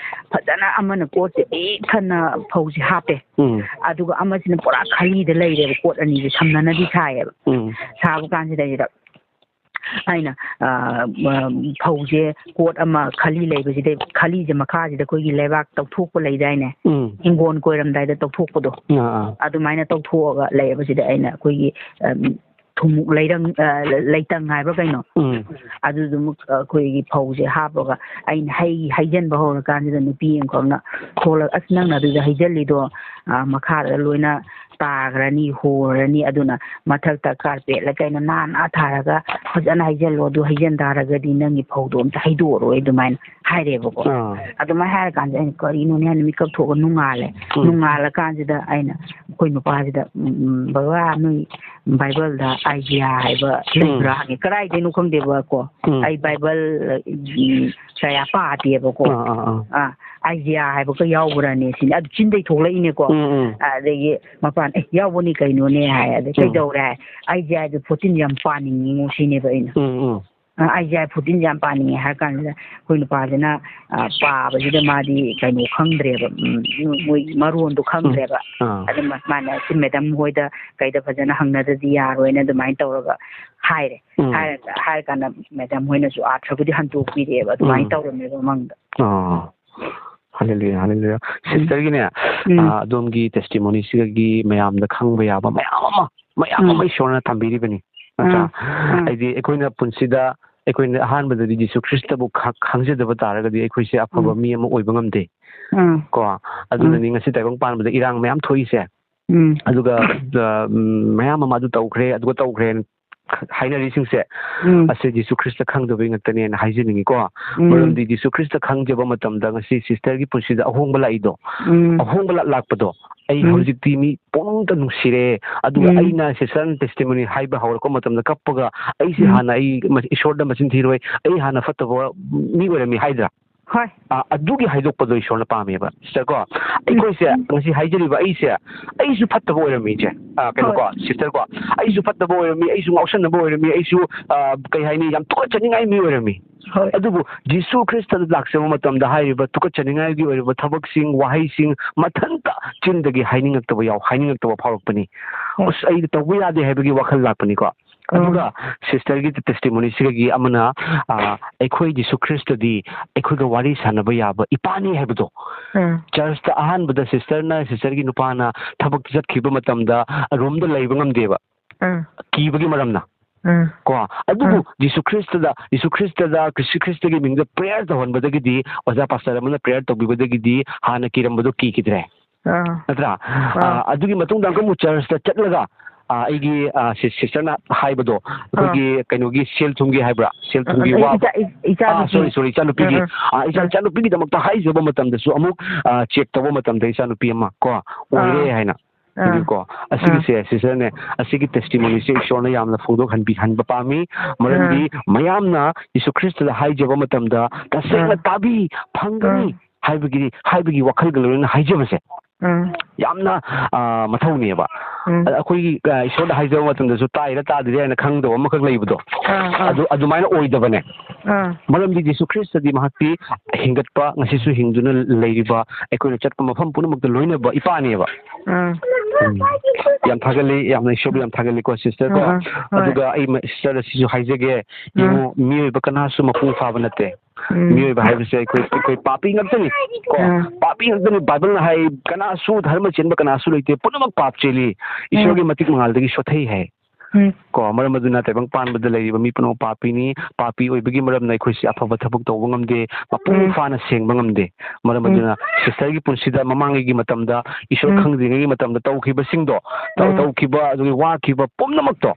ꯐꯖꯅ ꯑꯃꯅ ꯀꯣꯠꯁꯦ ꯄꯤꯛ ꯊꯟꯅ ꯐꯧꯁꯦ ꯍꯥꯞꯄꯦ꯫ ꯎꯝ꯫ ꯑꯗꯨꯒ ꯑꯃꯁꯤꯅ ꯄꯨꯔꯥ ꯈꯥꯂꯤꯗ ꯂꯩꯔꯦꯕ, ꯀꯣꯠ ꯑꯅꯤꯁꯦ ꯁꯝꯅꯅꯗꯤ ꯁꯥꯏꯌꯦꯕ꯫ ꯎꯝ꯫ ꯁꯥꯕ ꯀꯥꯟꯁꯤꯗꯩꯁꯤꯗ ꯑꯩꯅ, ꯑ, ꯑ, ꯐꯧꯁꯦ ꯀꯣꯠ ꯑꯃ ꯈꯥꯂꯤ ꯂꯩꯕꯁꯤꯗ, ꯈꯥꯂꯤꯁꯦ ꯃꯈꯥꯁꯤꯗ ꯑꯩꯈꯣꯏꯒꯤ ꯂꯩꯕꯥꯛ ꯇꯧꯊꯣꯛꯄ ꯂꯩꯗꯥꯏꯅꯦ? ꯎꯝ꯫ ꯍꯤꯡꯒꯣꯜ ꯀꯣꯏꯔꯝꯗꯥꯏꯗ ꯇꯧꯊꯣꯛꯄꯗꯣ꯫ ꯑꯥ, ꯑꯥ꯫ ꯑꯗꯨꯃꯥꯏꯅ ꯇꯧꯊꯣꯛꯑꯒ ꯂꯩꯌꯦꯕꯁꯤꯗ ꯑꯩꯅ ꯑꯩꯈꯣꯏꯒꯤ, ꯑ, ꯊꯨꯝꯃꯣꯛ ꯂꯩꯔꯪ, ꯑ, ꯂꯩꯇꯪ ꯍꯥꯏꯕ꯭ꯔꯥ ꯀꯩꯅꯣ? ꯎꯝ꯫ ꯑꯗꯨꯗꯨꯃꯨꯛ ꯑꯩꯈꯣꯏꯒꯤ ꯐꯧꯁꯦ ꯍꯥꯞꯄꯒ ꯑꯩꯅ ꯍꯩ-, ꯍꯩꯖꯤꯟꯕ ꯍꯧꯔꯀꯥꯟꯁꯤꯗ ꯅꯨꯄꯤ ꯑꯃꯈꯛꯅ ꯊꯣꯛꯂꯛ-, "ꯑꯁ, ꯅꯪꯅ ꯑꯗꯨꯗ ꯍꯩꯖꯤꯜꯂꯤꯗꯣ, ꯑ, ꯃꯈꯥꯗ ꯂꯣꯏꯅ ꯇꯥꯈ꯭ꯔꯅꯤ, ꯍꯣꯔꯅꯤ, ꯑꯗꯨꯅ ꯃꯊꯛꯇ ꯀꯥꯔꯄꯦꯠꯂ ꯀꯩꯅꯣ ꯅꯥꯟꯅ ꯊꯥꯔꯒ ꯐꯖꯅ ꯍꯩꯖꯤꯜꯂꯣ, ꯑꯗꯨ ꯍꯩꯖꯤꯟ ꯇꯥꯔꯒꯗꯤ ꯅꯪꯒꯤ ꯐꯧꯗꯣ ꯑꯝꯇ ꯍꯩꯗꯣꯛꯑꯔꯣꯏ", ꯑꯗꯨꯃꯥꯏꯅ ꯍꯥꯏꯔꯦꯕꯀꯣ꯫ ꯑꯥ꯫ ꯑꯗꯨꯃꯥꯏꯅ ꯍꯥꯏꯔꯀꯥꯟꯗ ꯑꯩꯅ ꯀꯔꯤꯅꯣꯅꯦ ꯍꯥꯏꯅ ꯃꯤꯀꯞ ꯊꯣꯛꯑꯒ ꯅꯣꯡꯉꯥꯜꯂꯦ꯫ ꯎꯝ꯫ ꯅꯣꯡꯉꯥꯜꯂꯀꯥꯟꯁꯤꯗ ꯑꯩꯅ ꯑꯩꯈꯣꯏ ꯅꯨꯄꯥꯁꯤꯗ, "ꯎꯝ, ꯎꯝ, ꯕꯕꯥ, ꯅꯣꯏ ꯕꯥꯏꯕꯜꯗ ꯑꯥꯏꯗꯤꯌꯥ ꯍꯥꯏꯕ ꯎꯝ꯫ ꯂꯩꯕ꯭ꯔꯥ?" ꯍꯪꯉꯦ꯫ ꯀꯗꯥꯏꯗꯩꯅꯣ ꯈꯪꯗꯦꯕꯀꯣ꯫ ꯎꯝ꯫ ꯑꯩ ꯕꯥꯏꯕꯜ, ꯎꯝ, ꯀꯌꯥ ꯄꯥꯗꯦꯕꯀꯣ꯫ ꯑꯥ, ꯑꯥ, ꯑꯥ꯫ ꯑꯥ, ꯑꯥꯏꯗꯤꯌꯥ ꯍꯥꯏꯕꯒ ꯌꯥꯎꯕ꯭ꯔꯅꯦ ꯁꯤꯅꯤ꯫ ꯑꯗꯨ ꯆꯤꯟꯗꯩ ꯊꯣꯛꯂꯛꯏꯅꯦꯀꯣ꯫ ꯎꯝ, ꯎꯝ꯫ ꯑꯗꯒꯤ ꯃꯄꯥꯟ, "ꯑꯦ, ꯌꯥꯎꯕꯅꯤ ꯀꯩꯅꯣꯅꯦ" ꯍꯥꯏ꯫ ꯑꯗꯩ, ꯎꯝ꯫ "ꯀꯩꯗꯧꯔꯦ?" ꯍꯥꯏ꯫ "ꯑꯥꯏꯗꯤꯌꯥꯁꯦ ꯐꯣꯔꯇꯤꯟ ꯌꯥꯝ ꯄꯥꯅꯤꯡꯉꯤꯉꯣ" ꯁꯤꯅꯦꯕ ꯑꯩꯅ꯫ ꯎꯝ, ꯎꯝ꯫ ꯑ, ꯑꯥꯏꯗꯤꯌꯥ ꯐꯣꯔꯇꯤꯟꯁꯦ ꯌꯥꯝ ꯄꯥꯅꯤꯡꯉꯦ ꯍꯥꯏꯔ ꯀꯥꯟꯁꯤꯗ ꯑꯩꯈꯣꯏ ꯅꯨꯄꯥꯁꯤꯅ, ꯑ, ꯄꯥꯕꯁꯤꯗ ꯃꯥꯗꯤ ꯀꯩꯅꯣ ꯈꯪꯗ꯭ꯔꯦꯕ, ꯎꯝ, ꯃꯣꯏ ꯃꯔꯣꯟꯗꯣ ꯈꯪꯗ꯭ꯔꯦꯕ꯫ ꯎꯝ꯫ ꯑꯥ꯫ ꯑꯗꯨ ꯃ-, ꯃꯥꯅ ꯁꯤ ꯃꯦꯗꯝ ꯍꯣꯏꯗ ꯀꯩꯗ ꯐꯖꯅ ꯍꯪꯅꯗ꯭ꯔꯗꯤ ꯌꯥꯔꯣꯏꯅ ꯑꯗꯨꯃꯥꯏꯅ ꯇꯧꯔꯒ ꯍꯥꯏꯔꯦ꯫ ꯎꯝ꯫ ꯍꯥꯏꯔ-, ꯍꯥꯏꯔ ꯀꯥꯟꯗ ꯃꯦꯗꯝ ꯍꯣꯏꯅꯁꯨ ꯑꯥꯔꯊꯕꯨꯗꯤ ꯍꯟꯗꯣꯛꯄꯤꯔꯛꯑꯦꯕ, ꯑꯗꯨꯃꯥꯏꯅ ꯎꯝ꯫ ꯇꯧꯔꯝꯃꯦꯕ ꯃꯪꯗ꯫ ꯑꯥ꯫ ꯍꯜꯂꯦꯂꯨꯌꯥ, ꯍꯜꯂꯦꯂꯨꯌꯥ꯫ ꯎꯝ꯫ ꯁꯤꯁꯇꯔꯒꯤꯅꯦ, ꯎꯝ꯫ ꯑ, ꯑꯗꯣꯝꯒꯤ ꯇꯦꯁꯇꯤꯃꯣꯅꯤꯁꯤꯗꯒꯤ ꯃꯌꯥꯝꯗ ꯈꯪꯕ ꯌꯥꯕ ꯃꯌꯥꯝ ꯑꯃ, ꯃꯌꯥꯝ ꯎꯝ꯫ ꯑꯃ ꯏꯁꯣꯔꯅ ꯊꯝꯕꯤꯔꯤꯕꯅꯤ, ꯅꯠꯇ꯭ꯔꯥ? ꯎꯝ, ꯎꯝ꯫ ꯍꯥꯏꯗꯤ ꯑꯩꯈꯣꯏꯅ ꯄꯨꯟꯁꯤꯗ, ꯑꯩꯈꯣꯏꯅ ꯑꯍꯥꯟꯕꯗꯗꯤ ꯖꯤꯁꯨ ꯈ꯭ꯔꯤꯁꯇꯕꯨ ꯈ-, ꯈꯪꯖꯗꯕ ꯇꯥꯔꯒꯗꯤ ꯑꯩꯈꯣꯏꯁꯦ ꯑꯐꯕ ꯎꯝ꯫ ꯃꯤ ꯑꯃ ꯑꯣꯏꯕ ꯉꯝꯗꯦ꯫ ꯎꯝ꯫ ꯀꯣ? ꯎꯝ꯫ ꯑꯗꯨꯅꯅꯤ ꯉꯁꯤ ꯇꯥꯏꯕꯪ ꯄꯥꯟꯕꯗ ꯏꯔꯥꯡ ꯃꯌꯥꯝ ꯊꯣꯛꯏꯁꯦ꯫ ꯎꯝ꯫ ꯑꯗꯨꯒ, ꯑ, ꯎꯝ, ꯃꯌꯥꯝ ꯑꯃ ꯑꯗꯨ ꯇꯧꯈ꯭ꯔꯦ, ꯑꯗꯨꯒ ꯇꯧꯈ꯭ꯔꯦꯅ ꯍꯥꯏꯅꯔꯤꯁꯤꯡꯁꯦ, ꯎꯝ꯫ ꯑꯁꯤ ꯖꯤꯁꯨ ꯈ꯭ꯔꯤꯁꯇ ꯈꯪꯗꯕꯩ ꯉꯥꯛꯇꯅꯦꯅ ꯍꯥꯏꯖꯅꯤꯡꯉꯤꯀꯣ꯫ ꯎꯝ꯫ ꯃꯔꯝꯗꯤ ꯖꯤꯁꯨ ꯈ꯭ꯔꯤꯁꯇ ꯈꯪꯖꯕ ꯃꯇꯝꯗ ꯉꯁꯤ ꯁꯤꯁꯇꯔꯒꯤ ꯄꯨꯟꯁꯤꯗ ꯑꯍꯣꯡꯕ ꯂꯥꯛꯏꯗꯣ, ꯎꯝ꯫ ꯑꯍꯣꯡꯕ ꯂꯥꯛ-, ꯂꯥꯛꯄꯗꯣ, ꯑꯩ ꯎꯝ꯫ ꯍꯧꯖꯤꯛꯇꯤ ꯃꯤ ꯄꯨꯝꯅꯃꯛꯇ ꯅꯨꯡꯁꯤꯔꯦ, ꯑꯗꯨꯒ ꯎꯝ꯫ ꯑꯩꯅ ꯁꯤꯁꯇꯔꯅ ꯇꯦꯁꯇꯤꯃꯣꯅꯤ ꯍꯥꯏꯕ ꯍꯧꯔꯛꯄ ꯃꯇꯝꯗ ꯀꯞꯄꯒ, "ꯑꯩꯁꯦ ꯎꯝ꯫ ꯍꯥꯟꯅ ꯑꯩ ꯃ-, ꯏꯁꯣꯔꯗ ꯃꯆꯤꯟ ꯊꯤꯔꯣꯏ, ꯑꯩ ꯍꯥꯟꯅ ꯐꯠꯇꯕ ꯃꯤ ꯑꯣꯏꯔꯝꯃꯤ" ꯍꯥꯏꯗ꯭ꯔꯥ? ꯍꯣꯏ꯫ ꯑ, ꯑꯗꯨꯒꯤ ꯍꯥꯏꯗꯣꯛꯄꯗꯣ ꯏꯁꯣꯔꯅ ꯄꯥꯝꯃꯦꯕ, ꯁꯤꯁꯇꯔ ꯀꯣ꯫ ꯑꯩꯈꯣꯏꯁꯦ ꯎꯝ꯫ ꯉꯁꯤ ꯍꯥꯏꯖꯔꯤꯕ ꯑꯩꯁꯦ, ꯑꯩꯁꯨ ꯐꯠꯇꯕ ꯑꯣꯏꯔꯝꯃꯤ, ꯏꯆꯦ꯫ ꯑ, ꯀꯩꯅꯣ ꯍꯣꯏ꯫ ꯀꯣ, ꯁꯤꯁꯇꯔ ꯀꯣ, ꯑꯩꯁꯨ ꯐꯠꯇꯕ ꯑꯣꯏꯔꯝꯃꯤ, ꯑꯩꯁꯨ ꯉꯥꯎꯁꯟꯅꯕ ꯑꯣꯏꯔꯝꯃꯤ, ꯑꯩꯁꯨ, ꯑ, ꯀꯩ ꯍꯥꯏꯅꯤ, ꯌꯥꯝ ꯇꯨꯀꯠꯆꯅꯤꯡꯉꯥꯏ ꯃꯤ ꯑꯣꯏꯔꯝꯃꯤ꯫ ꯍꯣꯏ꯫ ꯑꯗꯨꯕꯨ ꯖꯤꯁꯨ ꯈ꯭ꯔꯤꯁꯇꯗ ꯂꯥꯛꯆꯕ ꯃꯇꯝꯗ ꯍꯥꯏꯔꯤꯕ ꯇꯨꯀꯠꯆꯅꯤꯡꯉꯥꯏꯒꯤ ꯑꯣꯏꯔꯤꯕ ꯊꯕꯛꯁꯤꯡ, ꯋꯥꯍꯩꯁꯤꯡ ꯃꯊꯟꯇ ꯆꯤꯟꯗꯒꯤ ꯍꯥꯏꯅꯤꯡꯉꯛꯇꯕ ꯌꯥꯎ-, ꯍꯥꯏꯅꯤꯡꯉꯛꯇꯕ ꯐꯥꯎꯔꯛꯄꯅꯤ꯫ ꯍꯣꯏ꯫ ꯑꯁ, ꯑꯩꯗꯤ ꯇꯧꯕ ꯌꯥꯗꯦ ꯍꯥꯏꯕꯒꯤ ꯋꯥꯈꯜ ꯂꯥꯛꯄꯅꯤꯀꯣ꯫ ꯎꯝ꯫ ꯑꯗꯨꯒ ꯁꯤꯁꯇꯔꯒꯤ ꯇꯦꯁꯇꯤꯃꯣꯅꯤꯁꯤꯗꯒꯤ ꯑꯃꯅ, ꯑ, ꯑꯩꯈꯣꯏ ꯖꯤꯁꯨ ꯈ꯭ꯔꯤꯁꯇꯗꯤ ꯑꯩꯈꯣꯏꯒ ꯋꯥꯔꯤ ꯁꯥꯟꯅꯕ ꯌꯥꯕ ꯏꯄꯥꯅꯤ ꯍꯥꯏꯕꯗꯣ꯫ ꯎꯝ꯫ ꯆꯔꯆꯇ ꯑꯍꯥꯟꯕꯗ ꯁꯤꯁꯇꯔꯅ, ꯁꯤꯁꯇꯔꯒꯤ ꯅꯨꯄꯥꯅ ꯊꯕꯛ ꯆꯠꯈꯤꯕ ꯃꯇꯝꯗ ꯔꯨꯝꯗ ꯂꯩꯕ ꯉꯝꯗꯦꯕ꯫ ꯎꯝ꯫ ꯀꯤꯕꯒꯤ ꯃꯔꯝꯅ꯫ ꯎꯝ꯫ ꯀꯣ, ꯑꯗꯨꯕꯨ ꯎꯝ꯫ ꯖꯤꯁꯨ ꯈ꯭ꯔꯤꯁꯇꯗ, ꯖꯤꯁꯨ ꯈ꯭ꯔꯤꯁꯇꯗ, ꯖꯤꯁꯨ ꯈ꯭ꯔꯤꯁꯇꯒꯤ ꯃꯤꯡꯗ ꯄ꯭ꯔꯦꯌꯔ ꯇꯧꯍꯟꯕꯗꯒꯤꯗꯤ, ꯑꯣꯖꯥ ꯄꯥꯁꯇꯔ ꯑꯃꯅ ꯄ꯭ꯔꯦꯌꯔ ꯇꯧꯕꯤꯕꯗꯒꯤꯗꯤ ꯍꯥꯟꯅ ꯀꯤꯔꯝꯕꯗꯣ ꯀꯤꯈꯤꯗ꯭ꯔꯦ꯫ ꯑꯥ꯫ ꯅꯠꯇ꯭ꯔꯥ? ꯑꯥ꯫ ꯑꯥ, ꯑꯗꯨꯒꯤ ꯃꯇꯨꯡꯗ ꯑꯃꯨꯛ ꯆꯔꯆꯇ ꯆꯠꯂꯒ, ꯑꯥ, ꯑꯩꯒꯤ, ꯑꯥ, ꯁꯤ-, ꯁꯤꯁꯇꯔꯅ ꯍꯥꯏꯕꯗꯣ, ꯑꯥ꯫ ꯑꯩꯈꯣꯏꯒꯤ ꯀꯩꯅꯣꯒꯤ ꯁꯦꯜ ꯊꯨꯝꯒꯤ ꯍꯥꯏꯕ꯭ꯔꯥ? ꯁꯦꯜ ꯑꯥ, ꯊꯨꯝꯒꯤ ꯑꯥ, ꯋꯥꯕ-, ꯏꯆꯥ-, ꯏ-, ꯑꯥ, ꯏꯆꯥꯅꯨꯄꯤ꯫ Sorry, sorry, ꯏꯆꯥꯅꯨꯄꯤꯒꯤ, ꯑꯥ, ꯑꯥ꯫ ꯑꯥ, ꯏꯆꯥ-, ꯑꯥ꯫ ꯏꯆꯥꯅꯨꯄꯤꯒꯤꯗꯃꯛꯇ ꯍꯥꯏꯖꯕ ꯃꯇꯝꯗꯁꯨ ꯑꯃꯨꯛ, ꯑꯥ, ꯆꯦꯛ ꯇꯧꯕ ꯃꯇꯝꯗ ꯏꯆꯥꯅꯨꯄꯤ ꯑꯃ ꯀꯣ, ꯑꯣꯏꯔꯦ ꯑꯥ꯫ ꯍꯥꯏꯅ꯫ ꯑꯥ꯫ ꯑꯗꯨꯀꯣ, ꯑꯥ꯫ ꯑꯁꯤꯒꯤꯁꯦ, ꯁꯤꯁꯇꯔꯅꯦ, ꯑꯁꯤꯒꯤ ꯇꯦꯁꯇꯤꯃꯣꯅꯤꯁꯦ ꯏꯁꯣꯔꯅ ꯌꯥꯝꯅ ꯐꯣꯡꯗꯣꯛꯍꯟꯕꯤꯍꯟꯕ ꯄꯥꯝꯃꯤ꯫ ꯃꯔꯝꯗꯤ ꯑꯥ꯫ ꯃꯌꯥꯝꯅ ꯌꯤꯁꯨ ꯈ꯭ꯔꯤꯁꯇꯗ ꯍꯥꯏꯖꯕ ꯃꯇꯝꯗ ꯇꯁꯦꯡꯅ ꯑꯥ꯫ ꯇꯥꯕꯤ, ꯐꯪꯒꯅꯤ ꯑꯥ꯫ ꯍꯥꯏꯕꯒꯤ, ꯍꯥꯏꯕꯒꯤ ꯋꯥꯈꯜꯒ ꯂꯣꯏꯅꯅ ꯍꯥꯏꯖꯕꯁꯦ꯫ ꯑꯥ꯫ ꯌꯥꯝꯅ, ꯑꯥ, ꯃꯊꯧꯅꯦꯕ꯫ ꯎꯝ꯫ ꯑꯗ ꯑꯩꯈꯣꯏꯒꯤ, ꯑꯥ, ꯏꯁꯣꯔꯗ ꯍꯥꯏꯖꯕ ꯃꯇꯝꯗꯁꯨ ꯇꯥꯏꯔ ꯇꯥꯗ꯭ꯔꯤꯔ ꯍꯥꯏꯅ ꯈꯪꯗꯕ ꯑꯃꯈꯛ ꯂꯩꯕꯗꯣ꯫ ꯑꯥ, ꯑꯥ꯫ ꯑꯗꯨ, ꯑꯗꯨꯃꯥꯏꯅ ꯑꯣꯏꯗꯕꯅꯦ꯫ ꯑꯥ꯫ ꯃꯔꯝꯗꯤ ꯖꯤꯁꯨ ꯈ꯭ꯔꯤꯁꯇꯗꯤ ꯃꯍꯥꯛꯇꯤ ꯍꯤꯡꯒꯠꯄ, ꯉꯁꯤꯁꯨ ꯍꯤꯡꯗꯨꯅ ꯂꯩꯔꯤꯕ, ꯑꯩꯈꯣꯏꯅ ꯆꯠꯄ ꯃꯐꯝ ꯄꯨꯝꯅꯃꯛꯇ ꯂꯣꯏꯅꯕ ꯏꯄꯥꯅꯦꯕ꯫ ꯑꯥ꯫ ꯎꯝ꯫ ꯌꯥꯝ ꯊꯥꯒꯠꯂꯤ, ꯌꯥꯝꯅ ꯏꯁꯣꯔꯕꯨ ꯌꯥꯝ ꯊꯥꯒꯠꯂꯤꯀꯣ, ꯁꯤꯁꯇꯔ ꯀꯣ꯫ ꯑꯥ, ꯑꯥ, ꯍꯣꯏ꯫ ꯑꯗꯨꯒ ꯑꯩ ꯃ-, ꯁꯤꯁꯇꯔꯗ ꯁꯤꯁꯨ ꯍꯥꯏꯖꯒꯦ, ꯑꯥ꯫ ꯌꯦꯡꯉꯨ, ꯃꯤꯑꯣꯏꯕ ꯀꯅꯥꯁꯨ ꯃꯄꯨꯡ ꯐꯥꯕ ꯅꯠꯇꯦ꯫ ꯎꯝ꯫ ꯃꯤꯑꯣꯏꯕ ꯍꯥꯏꯕꯁꯦ ꯑꯩꯈꯣꯏ, ꯑꯩꯈꯣꯏ ꯄꯥꯄꯤ ꯉꯥꯛꯇꯅꯤ ꯀꯣ꯫ ꯑꯥ꯫ ꯄꯥꯄꯤ ꯉꯥꯛꯇꯅꯤ꯫ ꯕꯥꯏꯕꯜꯅ ꯍꯥꯏ, "ꯀꯅꯥꯁꯨ ꯙꯔꯃ ꯆꯦꯟꯕ ꯀꯅꯥꯁꯨ ꯂꯩꯇꯦ, ꯄꯨꯝꯅꯃꯛ ꯄꯥꯞ ꯆꯦꯜꯂꯤ꯫ ꯎꯝ꯫ ꯏꯁꯣꯔꯒꯤ ꯃꯇꯤꯛ ꯃꯉꯥꯜꯗꯒꯤ ꯁꯣꯊꯩ" ꯍꯥꯏ꯫ ꯎꯝ꯫ ꯀꯣ, ꯃꯔꯝ ꯑꯗꯨꯅ ꯇꯥꯏꯕꯪ ꯄꯥꯟꯕꯗ ꯂꯩꯔꯤꯕ ꯃꯤ ꯄꯨꯝꯅꯃꯛ ꯄꯥꯄꯤꯅꯤ꯫ ꯄꯥꯄꯤ ꯑꯣꯏꯕꯒꯤ ꯃꯔꯝꯅ ꯑꯩꯈꯣꯏꯁꯦ ꯑꯐꯕ ꯊꯕꯛ ꯇꯧꯕ ꯉꯝꯗꯦ, ꯃꯄꯨꯡ ꯎꯝ꯫ ꯐꯥꯅ ꯁꯦꯡꯕ ꯉꯝꯗꯦ꯫ ꯃꯔꯝ ꯎꯝ꯫ ꯑꯗꯨꯅ ꯁꯤꯁꯇꯔꯒꯤ ꯄꯨꯟꯁꯤꯗ ꯃꯃꯥꯡꯉꯩꯒꯤ ꯃꯇꯝꯗ, ꯏꯁꯣꯔ ꯎꯝ꯫ ꯈꯪꯗ꯭ꯔꯤꯉꯩꯒꯤ ꯃꯇꯝꯗ ꯇꯧꯈꯤꯕꯁꯤꯡꯗꯣ, ꯇꯧ-, ꯎꯝ꯫ ꯇꯧꯈꯤꯕ, ꯑꯗꯨꯒꯤ ꯋꯥꯈꯤꯕ ꯄꯨꯝꯅꯃꯛꯇꯣ,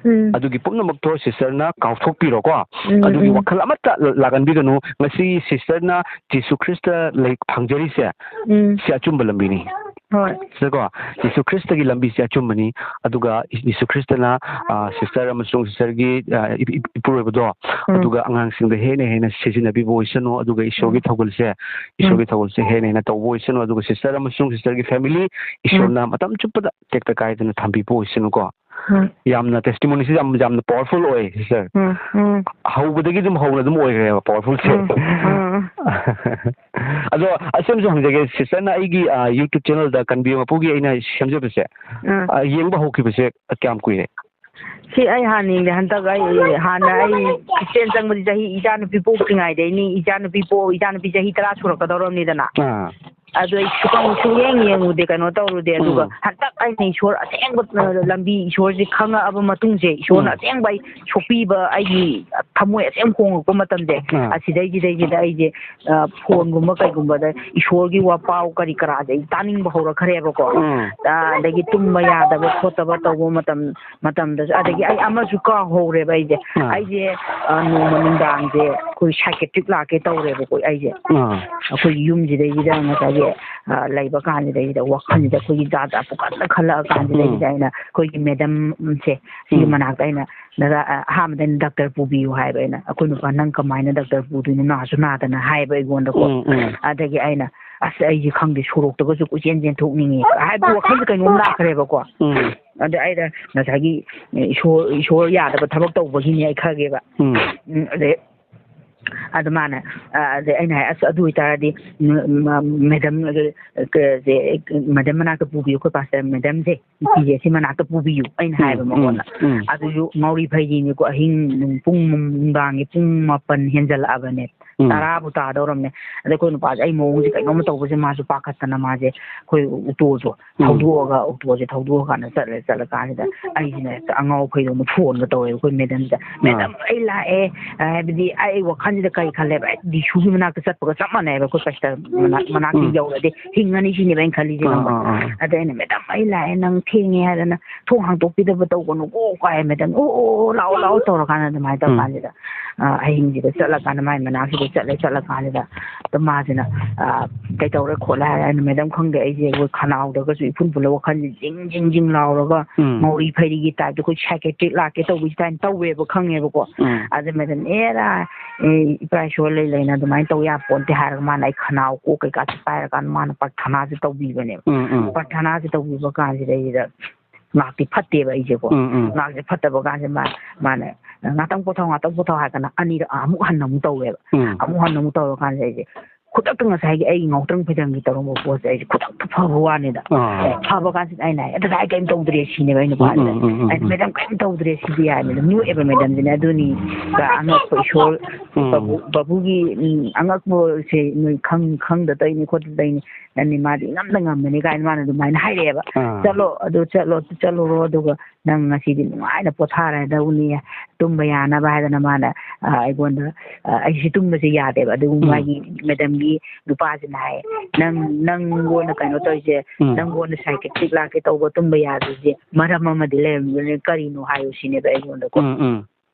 ꯎꯝ꯫ ꯑꯗꯨꯒꯤ ꯄꯨꯝꯅꯃꯛꯇꯣ ꯁꯤꯁꯇꯔꯅ ꯀꯥꯎꯊꯣꯛꯄꯤꯔꯣꯀꯣ꯫ ꯎꯝ, ꯑꯗꯨꯒꯤ ꯎꯝ꯫ ꯋꯥꯈꯜ ꯑꯃꯠꯇ ꯂꯥꯛꯍꯟꯕꯤꯒꯅꯨ꯫ ꯉꯁꯤ ꯁꯤꯁꯇꯔꯅ ꯖꯤꯁꯨ ꯈ꯭ꯔꯤꯁꯇ ꯂꯩ ꯐꯪꯖꯔꯤꯁꯦ, ꯎꯝ꯫ ꯁꯤ ꯑꯆꯨꯝꯕ ꯂꯝꯕꯤꯅꯤ꯫ ꯍꯣꯏ꯫ ꯁꯤꯗꯀꯣ, ꯖꯤꯁꯨ ꯈ꯭ꯔꯤꯁꯇꯒꯤ ꯂꯝꯕꯤꯁꯦ ꯑꯆꯨꯝꯕꯅꯤ꯫ ꯑꯗꯨꯒ ꯖꯤꯁꯨ ꯈ꯭ꯔꯤꯁꯇꯅ, ꯑ, sister ꯑꯃꯁꯨꯡ sisterꯒꯤ, ꯑ, ꯏ-, ꯏ-, ꯏꯄꯨꯔꯣꯏꯕꯗꯣ, ꯎꯝ꯫ ꯑꯗꯨꯒ ꯑꯉꯥꯡꯁꯤꯡꯗ ꯍꯦꯟꯅ ꯍꯦꯟꯅ ꯁꯤꯖꯤꯟꯅꯕꯤꯕ ꯑꯣꯏꯁꯅꯨ, ꯑꯗꯨꯒ ꯏꯁꯣꯔꯒꯤ ꯎꯝ꯫ ꯊꯧꯒꯜꯁꯦ, ꯏꯁꯣꯔꯒꯤ ꯎꯝ꯫ ꯊꯧꯒꯜꯁꯦ ꯍꯦꯟꯅ ꯍꯦꯟꯅ ꯇꯧꯕ ꯑꯣꯏꯁꯅꯨ, ꯑꯗꯨꯒ sister ꯑꯃꯁꯨꯡ sisterꯒꯤ family, ꯎꯝ꯫ ꯏꯁꯣꯔꯅ ꯃꯇꯝ ꯆꯨꯞꯄꯗ ꯇꯦꯛꯇ ꯀꯥꯏꯗꯅ ꯊꯝꯕꯤꯕ ꯑꯣꯏꯁꯅꯨꯀꯣ꯫ ꯎꯝ꯫ ꯌꯥꯝꯅ testimonyꯁꯤ ꯌꯥꯝ, ꯌꯥꯝꯅ powerful ꯑꯣꯏ, sister꯫ ꯎꯝ, ꯎꯝ꯫ ꯍꯧꯕꯗꯒꯤ ꯑꯗꯨꯝ ꯍꯧꯅ ꯑꯗꯨꯝ ꯑꯣꯏꯈ꯭ꯔꯦꯕ powerfulꯁꯦ꯫ ꯎꯝ, ꯎꯝ꯫ ꯑꯗꯣ ꯑꯁꯤ ꯑꯃꯁꯨ ꯍꯪꯖꯒꯦ, sisterꯅ ꯑꯩꯒꯤ, ꯑ, YouTube channelꯗ ꯀꯟꯕꯤꯌꯣ ꯃꯄꯨꯒꯤ ꯑꯩꯅ ꯁꯦꯝꯖꯕꯁꯦ, ꯎꯝ꯫ ꯑ, ꯌꯦꯡꯕ ꯍꯧꯈꯤꯕꯁꯦ ꯀꯌꯥꯝ ꯀꯨꯏꯔꯦ? ꯁꯤ ꯑꯩ ꯍꯥꯟꯅ ꯌꯦꯡꯗꯦ꯫ ꯍꯟꯗꯛ ꯑꯩ, ꯍꯥꯟꯅ ꯑꯩ Christian ꯆꯪꯕꯗꯤ ꯆꯍꯤ ꯏꯆꯥ ꯅꯨꯄꯤ ꯄꯣꯛꯇ꯭ꯔꯤꯉꯩꯗꯩꯅꯤ꯫ ꯏꯆꯥ ꯅꯨꯄꯤ ꯄꯣꯛ-, ꯏꯆꯥ ꯅꯨꯄꯤ ꯆꯍꯤ ꯇꯔꯥ ꯁꯨꯔꯛꯀꯗꯧꯔꯕꯅꯤꯗꯅ꯫ ꯑꯥ꯫ ꯑꯗꯨ ꯑꯩ ꯁꯨꯛꯌꯦꯡ ꯌꯦꯡꯉꯨꯗꯦ, ꯀꯩꯅꯣ ꯇꯧꯔꯨꯗꯦ꯫ ꯑꯗꯨꯒ ꯎꯝ꯫ ꯍꯟꯗꯛ ꯑꯩꯅ ꯏꯁꯣꯔ ꯑꯁꯦꯡꯕ, ꯑ, ꯂꯝꯕꯤ, ꯏꯁꯣꯔꯁꯦ ꯈꯪꯉꯛꯑꯕ ꯃꯇꯨꯡꯁꯦ, ꯏꯁꯣꯔꯅ ꯎꯝ꯫ ꯑꯁꯦꯡꯕ ꯑꯩ ꯁꯣꯛꯄꯤꯕ, ꯑꯩꯒꯤ ꯊꯃꯣꯏ ꯑꯁꯦꯡꯕ ꯍꯣꯡꯉꯛꯄ ꯃꯇꯝꯁꯦ, ꯑꯥ꯫ ꯑꯁꯤꯗꯩꯁꯤꯗꯩꯁꯤꯗ ꯑꯩꯁꯦ, ꯑ, phoneꯒꯨꯝꯕ ꯀꯩꯒꯨꯝꯕꯗ ꯏꯁꯣꯔꯒꯤ ꯋꯥꯄꯥꯎ ꯀꯔꯤ ꯀꯔꯥꯁꯦ ꯑꯩ ꯇꯥꯅꯤꯡꯕ ꯍꯧꯔꯛꯈ꯭ꯔꯦꯕꯀꯣ꯫ ꯎꯝ꯫ ꯑ, ꯑꯗꯒꯤ ꯇꯨꯝꯕ ꯌꯥꯗꯕ ꯈꯣꯠꯇꯕ ꯇꯧꯕ ꯃꯇꯝ, ꯃꯇꯝꯗꯁꯨ, ꯑꯗꯒꯤ ꯑꯩ ꯑꯃꯁꯨ ꯀꯥꯎꯍꯧꯔꯦꯕ ꯑꯩꯁꯦ꯫ ꯑꯥ꯫ ꯑꯩꯁꯦ, ꯑ, ꯅꯣꯡꯃ ꯅꯨꯡꯗꯥꯡꯁꯦ ꯑꯩꯈꯣꯏ psychiatric ꯂꯥꯛꯀꯦ ꯇꯧꯔꯦꯕꯀꯣ ꯑꯩꯁꯦ꯫ ꯑꯥ꯫ ꯑꯩꯈꯣꯏꯒꯤ ꯌꯨꯝꯁꯤꯗꯩꯁꯤꯗ ꯉꯁꯥꯏꯒꯤ, ꯑ, ꯂꯩꯕ ꯀꯥꯟꯁꯤꯗꯩꯁꯤꯗ ꯋꯥꯈꯜꯁꯤꯗ ꯑꯩꯈꯣꯏꯒꯤ ꯖꯥꯠ ꯖꯥꯠ ꯄꯨꯈꯟꯗ ꯈꯜꯂꯛꯑ ꯀꯥꯟꯁꯤꯗꯩꯁꯤꯗ ꯎꯝ꯫ ꯑꯩꯅ ꯑꯩꯈꯣꯏꯒꯤ madamꯁꯦ ꯁꯤꯒꯤ ꯎꯝ꯫ ꯃꯅꯥꯛꯇ ꯑꯩꯅ, "ꯗꯥꯗꯥ, ꯑ, ꯑꯍꯥꯟꯕꯗ ꯑꯩꯅ ꯗꯥꯛꯇꯔ ꯄꯨꯕꯤꯌꯨ" ꯍꯥꯏꯕ ꯑꯩꯅ꯫ ꯑꯩꯈꯣꯏ ꯅꯨꯄꯥ, "ꯅꯪ ꯀꯃꯥꯏꯅ ꯗꯥꯛꯇꯔ ꯄꯨꯗꯣꯏꯅꯣ? ꯅꯥꯁꯨ ꯅꯥꯗꯅ" ꯍꯥꯏꯕ ꯑꯩꯉꯣꯟꯗꯀꯣ꯫ ꯎꯝ, ꯎꯝ꯫ ꯑꯗꯒꯤ ꯑꯩꯅ, "ꯑꯁ, ꯑꯩꯁꯦ ꯈꯪꯗꯦ, ꯁꯣꯔꯣꯛꯇꯒꯁꯨ ꯀꯣꯏꯆꯦꯟ ꯆꯦꯟꯊꯣꯛꯅꯤꯡꯉꯤ" ꯍꯥꯏꯕ ꯋꯥꯈꯜꯁꯦ ꯀꯩꯅꯣꯝ ꯂꯥꯛꯈ꯭ꯔꯦꯕꯀꯣ꯫ ꯎꯝ꯫ ꯑꯗ ꯑꯩꯅ ꯉꯁꯥꯏꯒꯤ ꯏꯁꯣꯔ, ꯏꯁꯣꯔ ꯌꯥꯗꯕ ꯊꯕꯛ ꯇꯧꯕꯒꯤꯅꯦ ꯑꯩ ꯈꯜꯂꯦꯕ꯫ ꯎꯝ꯫ ꯎꯝ, ꯑꯗꯩ ꯑꯗ ꯃꯥꯅ, ꯑ, ꯑꯗꯩ ꯑꯩꯅ ꯍꯥꯏ, "ꯑꯁ, ꯑꯗꯨ ꯑꯣꯏꯇꯥꯔꯗꯤ, ꯎꯝ, ꯃ-, madam, ꯑ, ꯀ-, ꯁꯦ, madam ꯃꯅꯥꯛꯇ ꯄꯨꯕꯤꯌꯨ, ꯑꯩꯈꯣꯏ pastor madamꯁꯦ, ꯅꯨꯄꯤꯁꯦ, ꯁꯤ ꯃꯅꯥꯛꯇ ꯄꯨꯕꯤꯌꯨ" ꯑꯩꯅ ꯎꯝ, ꯍꯥꯏꯕ ꯃꯉꯣꯟꯗ꯫ ꯎꯝ, ꯎꯝ꯫ ꯑꯗꯨꯁꯨ ꯉꯥꯎꯔꯤ ꯐꯩꯔꯤꯅꯤꯀꯣ, ꯑꯍꯤꯡ ꯄꯨꯡ, ꯅꯨꯡꯗꯥꯡꯒꯤ ꯄꯨꯡ ꯃꯥꯄꯟ ꯍꯦꯟꯖꯜꯂꯛꯑꯕꯅꯦ, ꯎꯝ꯫ ꯇꯔꯥꯕꯨ ꯇꯥꯗꯧꯔꯝꯅꯦ꯫ ꯑꯗ ꯑꯩꯈꯣꯏ ꯅꯨꯄꯥꯁꯦ ꯑꯩ ꯃꯑꯣꯡꯁꯦ ꯀꯩꯅꯣꯝꯃ ꯇꯧꯕꯁꯦ ꯃꯥꯁꯨ ꯄꯥꯈꯠꯇꯅ ꯃꯥꯁꯦ ꯑꯩꯈꯣꯏ autoꯗꯣ ꯎꯝ꯫ ꯊꯧꯗꯣꯛꯑꯒ, autoꯁꯦ ꯊꯧꯗꯣꯛꯑꯀꯥꯟꯗ ꯆꯠꯂꯦ꯫ ꯆꯠꯂꯀꯥꯟꯁꯤꯗ ꯑꯩꯁꯤꯅ ꯍꯦꯛꯇ ꯑꯉꯥꯎ ꯐꯩꯗꯧꯅ phoneꯒ ꯇꯧꯋꯦꯕ ꯑꯩꯈꯣꯏ madamꯗ꯫ ꯑꯥ꯫ "Madam, ꯑꯩ ꯂꯥꯛꯑꯦ", ꯍꯥꯏꯕꯗꯤ ꯑꯩ ꯋꯥꯈꯜꯁꯤꯗ ꯑꯩ ꯈꯜꯂꯦꯕ, ꯑꯩ ꯗꯤꯁꯨꯒꯤ ꯃꯅꯥꯛꯇ ꯆꯠꯄꯒ ꯆꯞ ꯃꯥꯟꯅꯩꯕ, ꯑꯩꯈꯣꯏ ꯄꯥꯁꯇꯔ ꯃꯅꯥꯛ-, ꯃꯅꯥꯛꯇ ꯎꯝ꯫ ꯌꯧꯔꯗꯤ ꯍꯤꯡꯉꯅꯤ ꯁꯤꯅꯦꯕ ꯑꯩꯅ ꯈꯜꯂꯤꯁꯦ, ꯑꯥ, ꯈꯪꯕ꯭ꯔꯥ? ꯑꯥ, ꯑꯥ꯫ ꯑꯗ ꯑꯩꯅ, "ꯃꯦꯗꯥꯝ, ꯑꯩ ꯂꯥꯛꯑꯦ, ꯅꯪ ꯊꯦꯡꯉꯦ ꯍꯥꯏꯗꯅ ꯊꯣꯡ ꯍꯥꯡꯗꯣꯛꯄꯤꯗꯕ ꯇꯧꯒꯅꯨꯀꯣ" ꯀꯥꯏ, ꯃꯦꯗꯥꯝ, "ꯑꯣ, ꯑꯣ, ꯑꯣ, ꯂꯥꯛꯑꯣ, ꯂꯥꯛꯑꯣ" ꯇꯧꯔꯀꯥꯟꯗ ꯑꯗꯨꯃꯥꯏꯅ ꯎꯝ꯫ ꯇꯧꯔꯀꯥꯟꯁꯤꯗ, ꯑ, ꯑꯍꯤꯡꯁꯤꯗ ꯆꯠꯂꯀꯥꯟꯗ, ꯃꯥꯏ ꯃꯅꯥꯛꯁꯤꯗ ꯆꯠꯂꯦ, ꯆꯠꯂꯀꯥꯟꯁꯤꯗ ꯑꯗ ꯃꯥꯁꯤꯅ, ꯑ, "ꯀꯩꯗꯧꯔꯦ ꯈꯣꯠꯂꯦ?" ꯍꯥꯏꯔꯦ꯫ ꯑꯩꯅ, "ꯃꯦꯗꯥꯝ, ꯈꯪꯗꯦ, ꯑꯩꯁꯦ ꯑꯩꯈꯣꯏ ꯈꯅꯥꯎꯗꯒꯁꯨ ꯏꯐꯨꯟ ꯐꯨꯜꯂ ꯋꯥꯈꯜꯁꯦ ꯖꯤꯡ, ꯖꯤꯡ, ꯖꯤꯡ ꯂꯥꯎꯔꯒ ꯎꯝ꯫ ꯉꯧꯔꯤ ꯐꯩꯔꯤꯒꯤ ꯇꯥꯏꯞꯇ ꯑꯩꯈꯣꯏ psychiatric ꯂꯥꯛꯀꯦ ꯇꯧꯕꯒꯤ ꯇꯥꯏꯞ ꯇꯧꯋꯦꯕ", ꯈꯪꯉꯦꯕꯀꯣ꯫ ꯎꯝ꯫ ꯑꯗ ꯃꯦꯗꯥꯝ, "ꯑꯦꯔꯥ, ꯑꯦ, ꯏꯄꯥ ꯏꯁꯣꯔ ꯂꯩ ꯂꯩꯅ ꯑꯗꯨꯃꯥꯏꯅ ꯇꯧ ꯌꯥꯄꯣꯟꯇꯦ" ꯍꯥꯏꯔꯒ ꯃꯥꯅ ꯑꯩ ꯈꯅꯥꯎ ꯀꯣꯛ ꯀꯩꯀꯥꯁꯦ ꯄꯥꯏꯔꯀꯥꯟꯗ ꯃꯥꯅ ꯄꯔꯊꯅꯥꯁꯦ ꯇꯧꯕꯤꯕꯅꯦꯕ꯫ ꯎꯝ, ꯎꯝ꯫ ꯄꯔꯊꯅꯥꯁꯦ ꯇꯧꯕꯤꯕ ꯀꯥꯟꯁꯤꯗꯩꯁꯤꯗ ꯉꯥꯛꯇꯤ ꯐꯠꯇꯦꯕ ꯑꯩꯁꯦꯀꯣ꯫ ꯎꯝ, ꯎꯝ꯫ ꯉꯥꯛꯁꯦ ꯐꯠꯇꯕ ꯀꯥꯟꯁꯦ ꯃꯥ-, ꯃꯥꯅ, "ꯉꯥꯛꯇꯪ ꯄꯣꯊꯥꯎ, ꯉꯥꯛꯇꯪ ꯄꯣꯊꯥꯎ" ꯍꯥꯏꯔꯒꯅ ꯑꯅꯤꯔꯛ ꯑꯃꯨꯛ ꯍꯟꯅ ꯑꯃꯨꯛ ꯇꯧꯋꯦꯕ꯫ ꯎꯝ꯫ ꯑꯃꯨꯛ ꯍꯟꯅ ꯑꯃꯨꯛ ꯇꯧꯔꯀꯥꯟꯁꯤꯗ ꯑꯩꯁꯦ ꯈꯨꯗꯛꯇ ꯉꯁꯥꯏꯒꯤ ꯑꯩ ꯉꯥꯎꯇ꯭ꯔꯪ ꯐꯩꯗꯪꯒꯤ ꯇꯧꯔꯝꯕ ꯄꯣꯠꯁꯦ ꯑꯩꯁꯦ ꯈꯨꯗꯛꯇ ꯐꯕ ꯋꯥꯅꯤꯗ꯫ ꯑꯥ꯫ ꯐꯕ ꯀꯥꯟꯁꯤꯗ ꯑꯩꯅ ꯍꯥꯏ, "ꯑꯗꯨꯗ ꯑꯩ ꯀꯩꯝ ꯇꯧꯗ꯭ꯔꯦ" ꯁꯤꯅꯦꯕ ꯑꯩ ꯅꯨꯄꯥꯁꯤꯗ꯫ ꯎꯝ, ꯎꯝ, ꯎꯝ, ꯎꯝ, ꯑꯩꯅ, ꯎꯝ꯫ "ꯃꯦꯗꯥꯝ, ꯀꯩꯝ ꯇꯧꯗ꯭ꯔꯦ ꯁꯤꯗꯤ" ꯍꯥꯏꯕꯗ ꯅꯣꯛꯑꯦꯕ ꯃꯦꯗꯥꯝꯁꯤꯅ꯫ ꯑꯗꯨꯅꯤ, ꯑꯉꯛꯄ ꯏꯁꯣꯔ, ꯎꯝ꯫ ꯕꯥꯕꯨ-, ꯕꯥꯕꯨꯒꯤ, ꯎꯝ, ꯑꯉꯛꯄꯁꯦ ꯅꯣꯏ ꯈꯪ-, ꯈꯪꯗ ꯇꯧꯔꯤꯅꯤ ꯈꯣꯠꯇ ꯇꯧꯔꯤꯅꯤ, ꯅꯪꯗꯤ ꯃꯥꯗꯤ ꯏꯉꯝꯗ ꯉꯝꯕꯅꯤ ꯀꯥꯏꯅ ꯃꯥꯅ ꯑꯗꯨꯃꯥꯏꯅ ꯍꯥꯏꯔꯛꯑꯦꯕ꯫ ꯑꯥ꯫ "ꯆꯠꯂꯣ, ꯑꯗꯨ ꯆꯠꯂꯣ, ꯆꯠꯂꯨꯔꯣ, ꯑꯗꯨꯒ ꯅꯪ ꯉꯁꯤꯗꯤ ꯅꯨꯡꯉꯥꯏꯅ ꯄꯣꯊꯥꯔꯗꯧꯅꯤ, ꯇꯨꯝꯕ ꯌꯥꯅꯕ" ꯍꯥꯏꯗꯅ ꯃꯥꯅ, ꯑ, ꯑꯩꯉꯣꯟꯗ, ꯑ, ꯑꯩꯁꯦ ꯇꯨꯝꯕꯁꯦ ꯌꯥꯗꯦꯕ꯫ ꯑꯗꯨ ꯎꯝ꯫ ꯃꯥꯒꯤ ꯃꯦꯗꯥꯝꯒꯤ ꯅꯨꯄꯥꯁꯤꯅ ꯍꯥꯏꯌꯦ, "ꯅꯪ, ꯅꯪꯉꯣꯟꯗ ꯀꯩꯅꯣ ꯇꯧꯔꯤꯁꯦ, ꯎꯝ꯫ ꯅꯪꯉꯣꯟꯗ psychiatric ꯂꯥꯛꯀꯦ ꯇꯧꯕ, ꯇꯨꯝꯕ ꯌꯥꯗ꯭ꯔꯤꯁꯦ ꯃꯔꯝ ꯑꯃꯗꯤ ꯂꯩꯔꯝꯒꯅꯤ, ꯀꯔꯤꯅꯣ ꯍꯥꯏꯌꯨ" ꯁꯤꯅꯦꯕ ꯑꯩꯉꯣꯟꯗꯀꯣ꯫ ꯎꯝ, ꯎꯝ꯫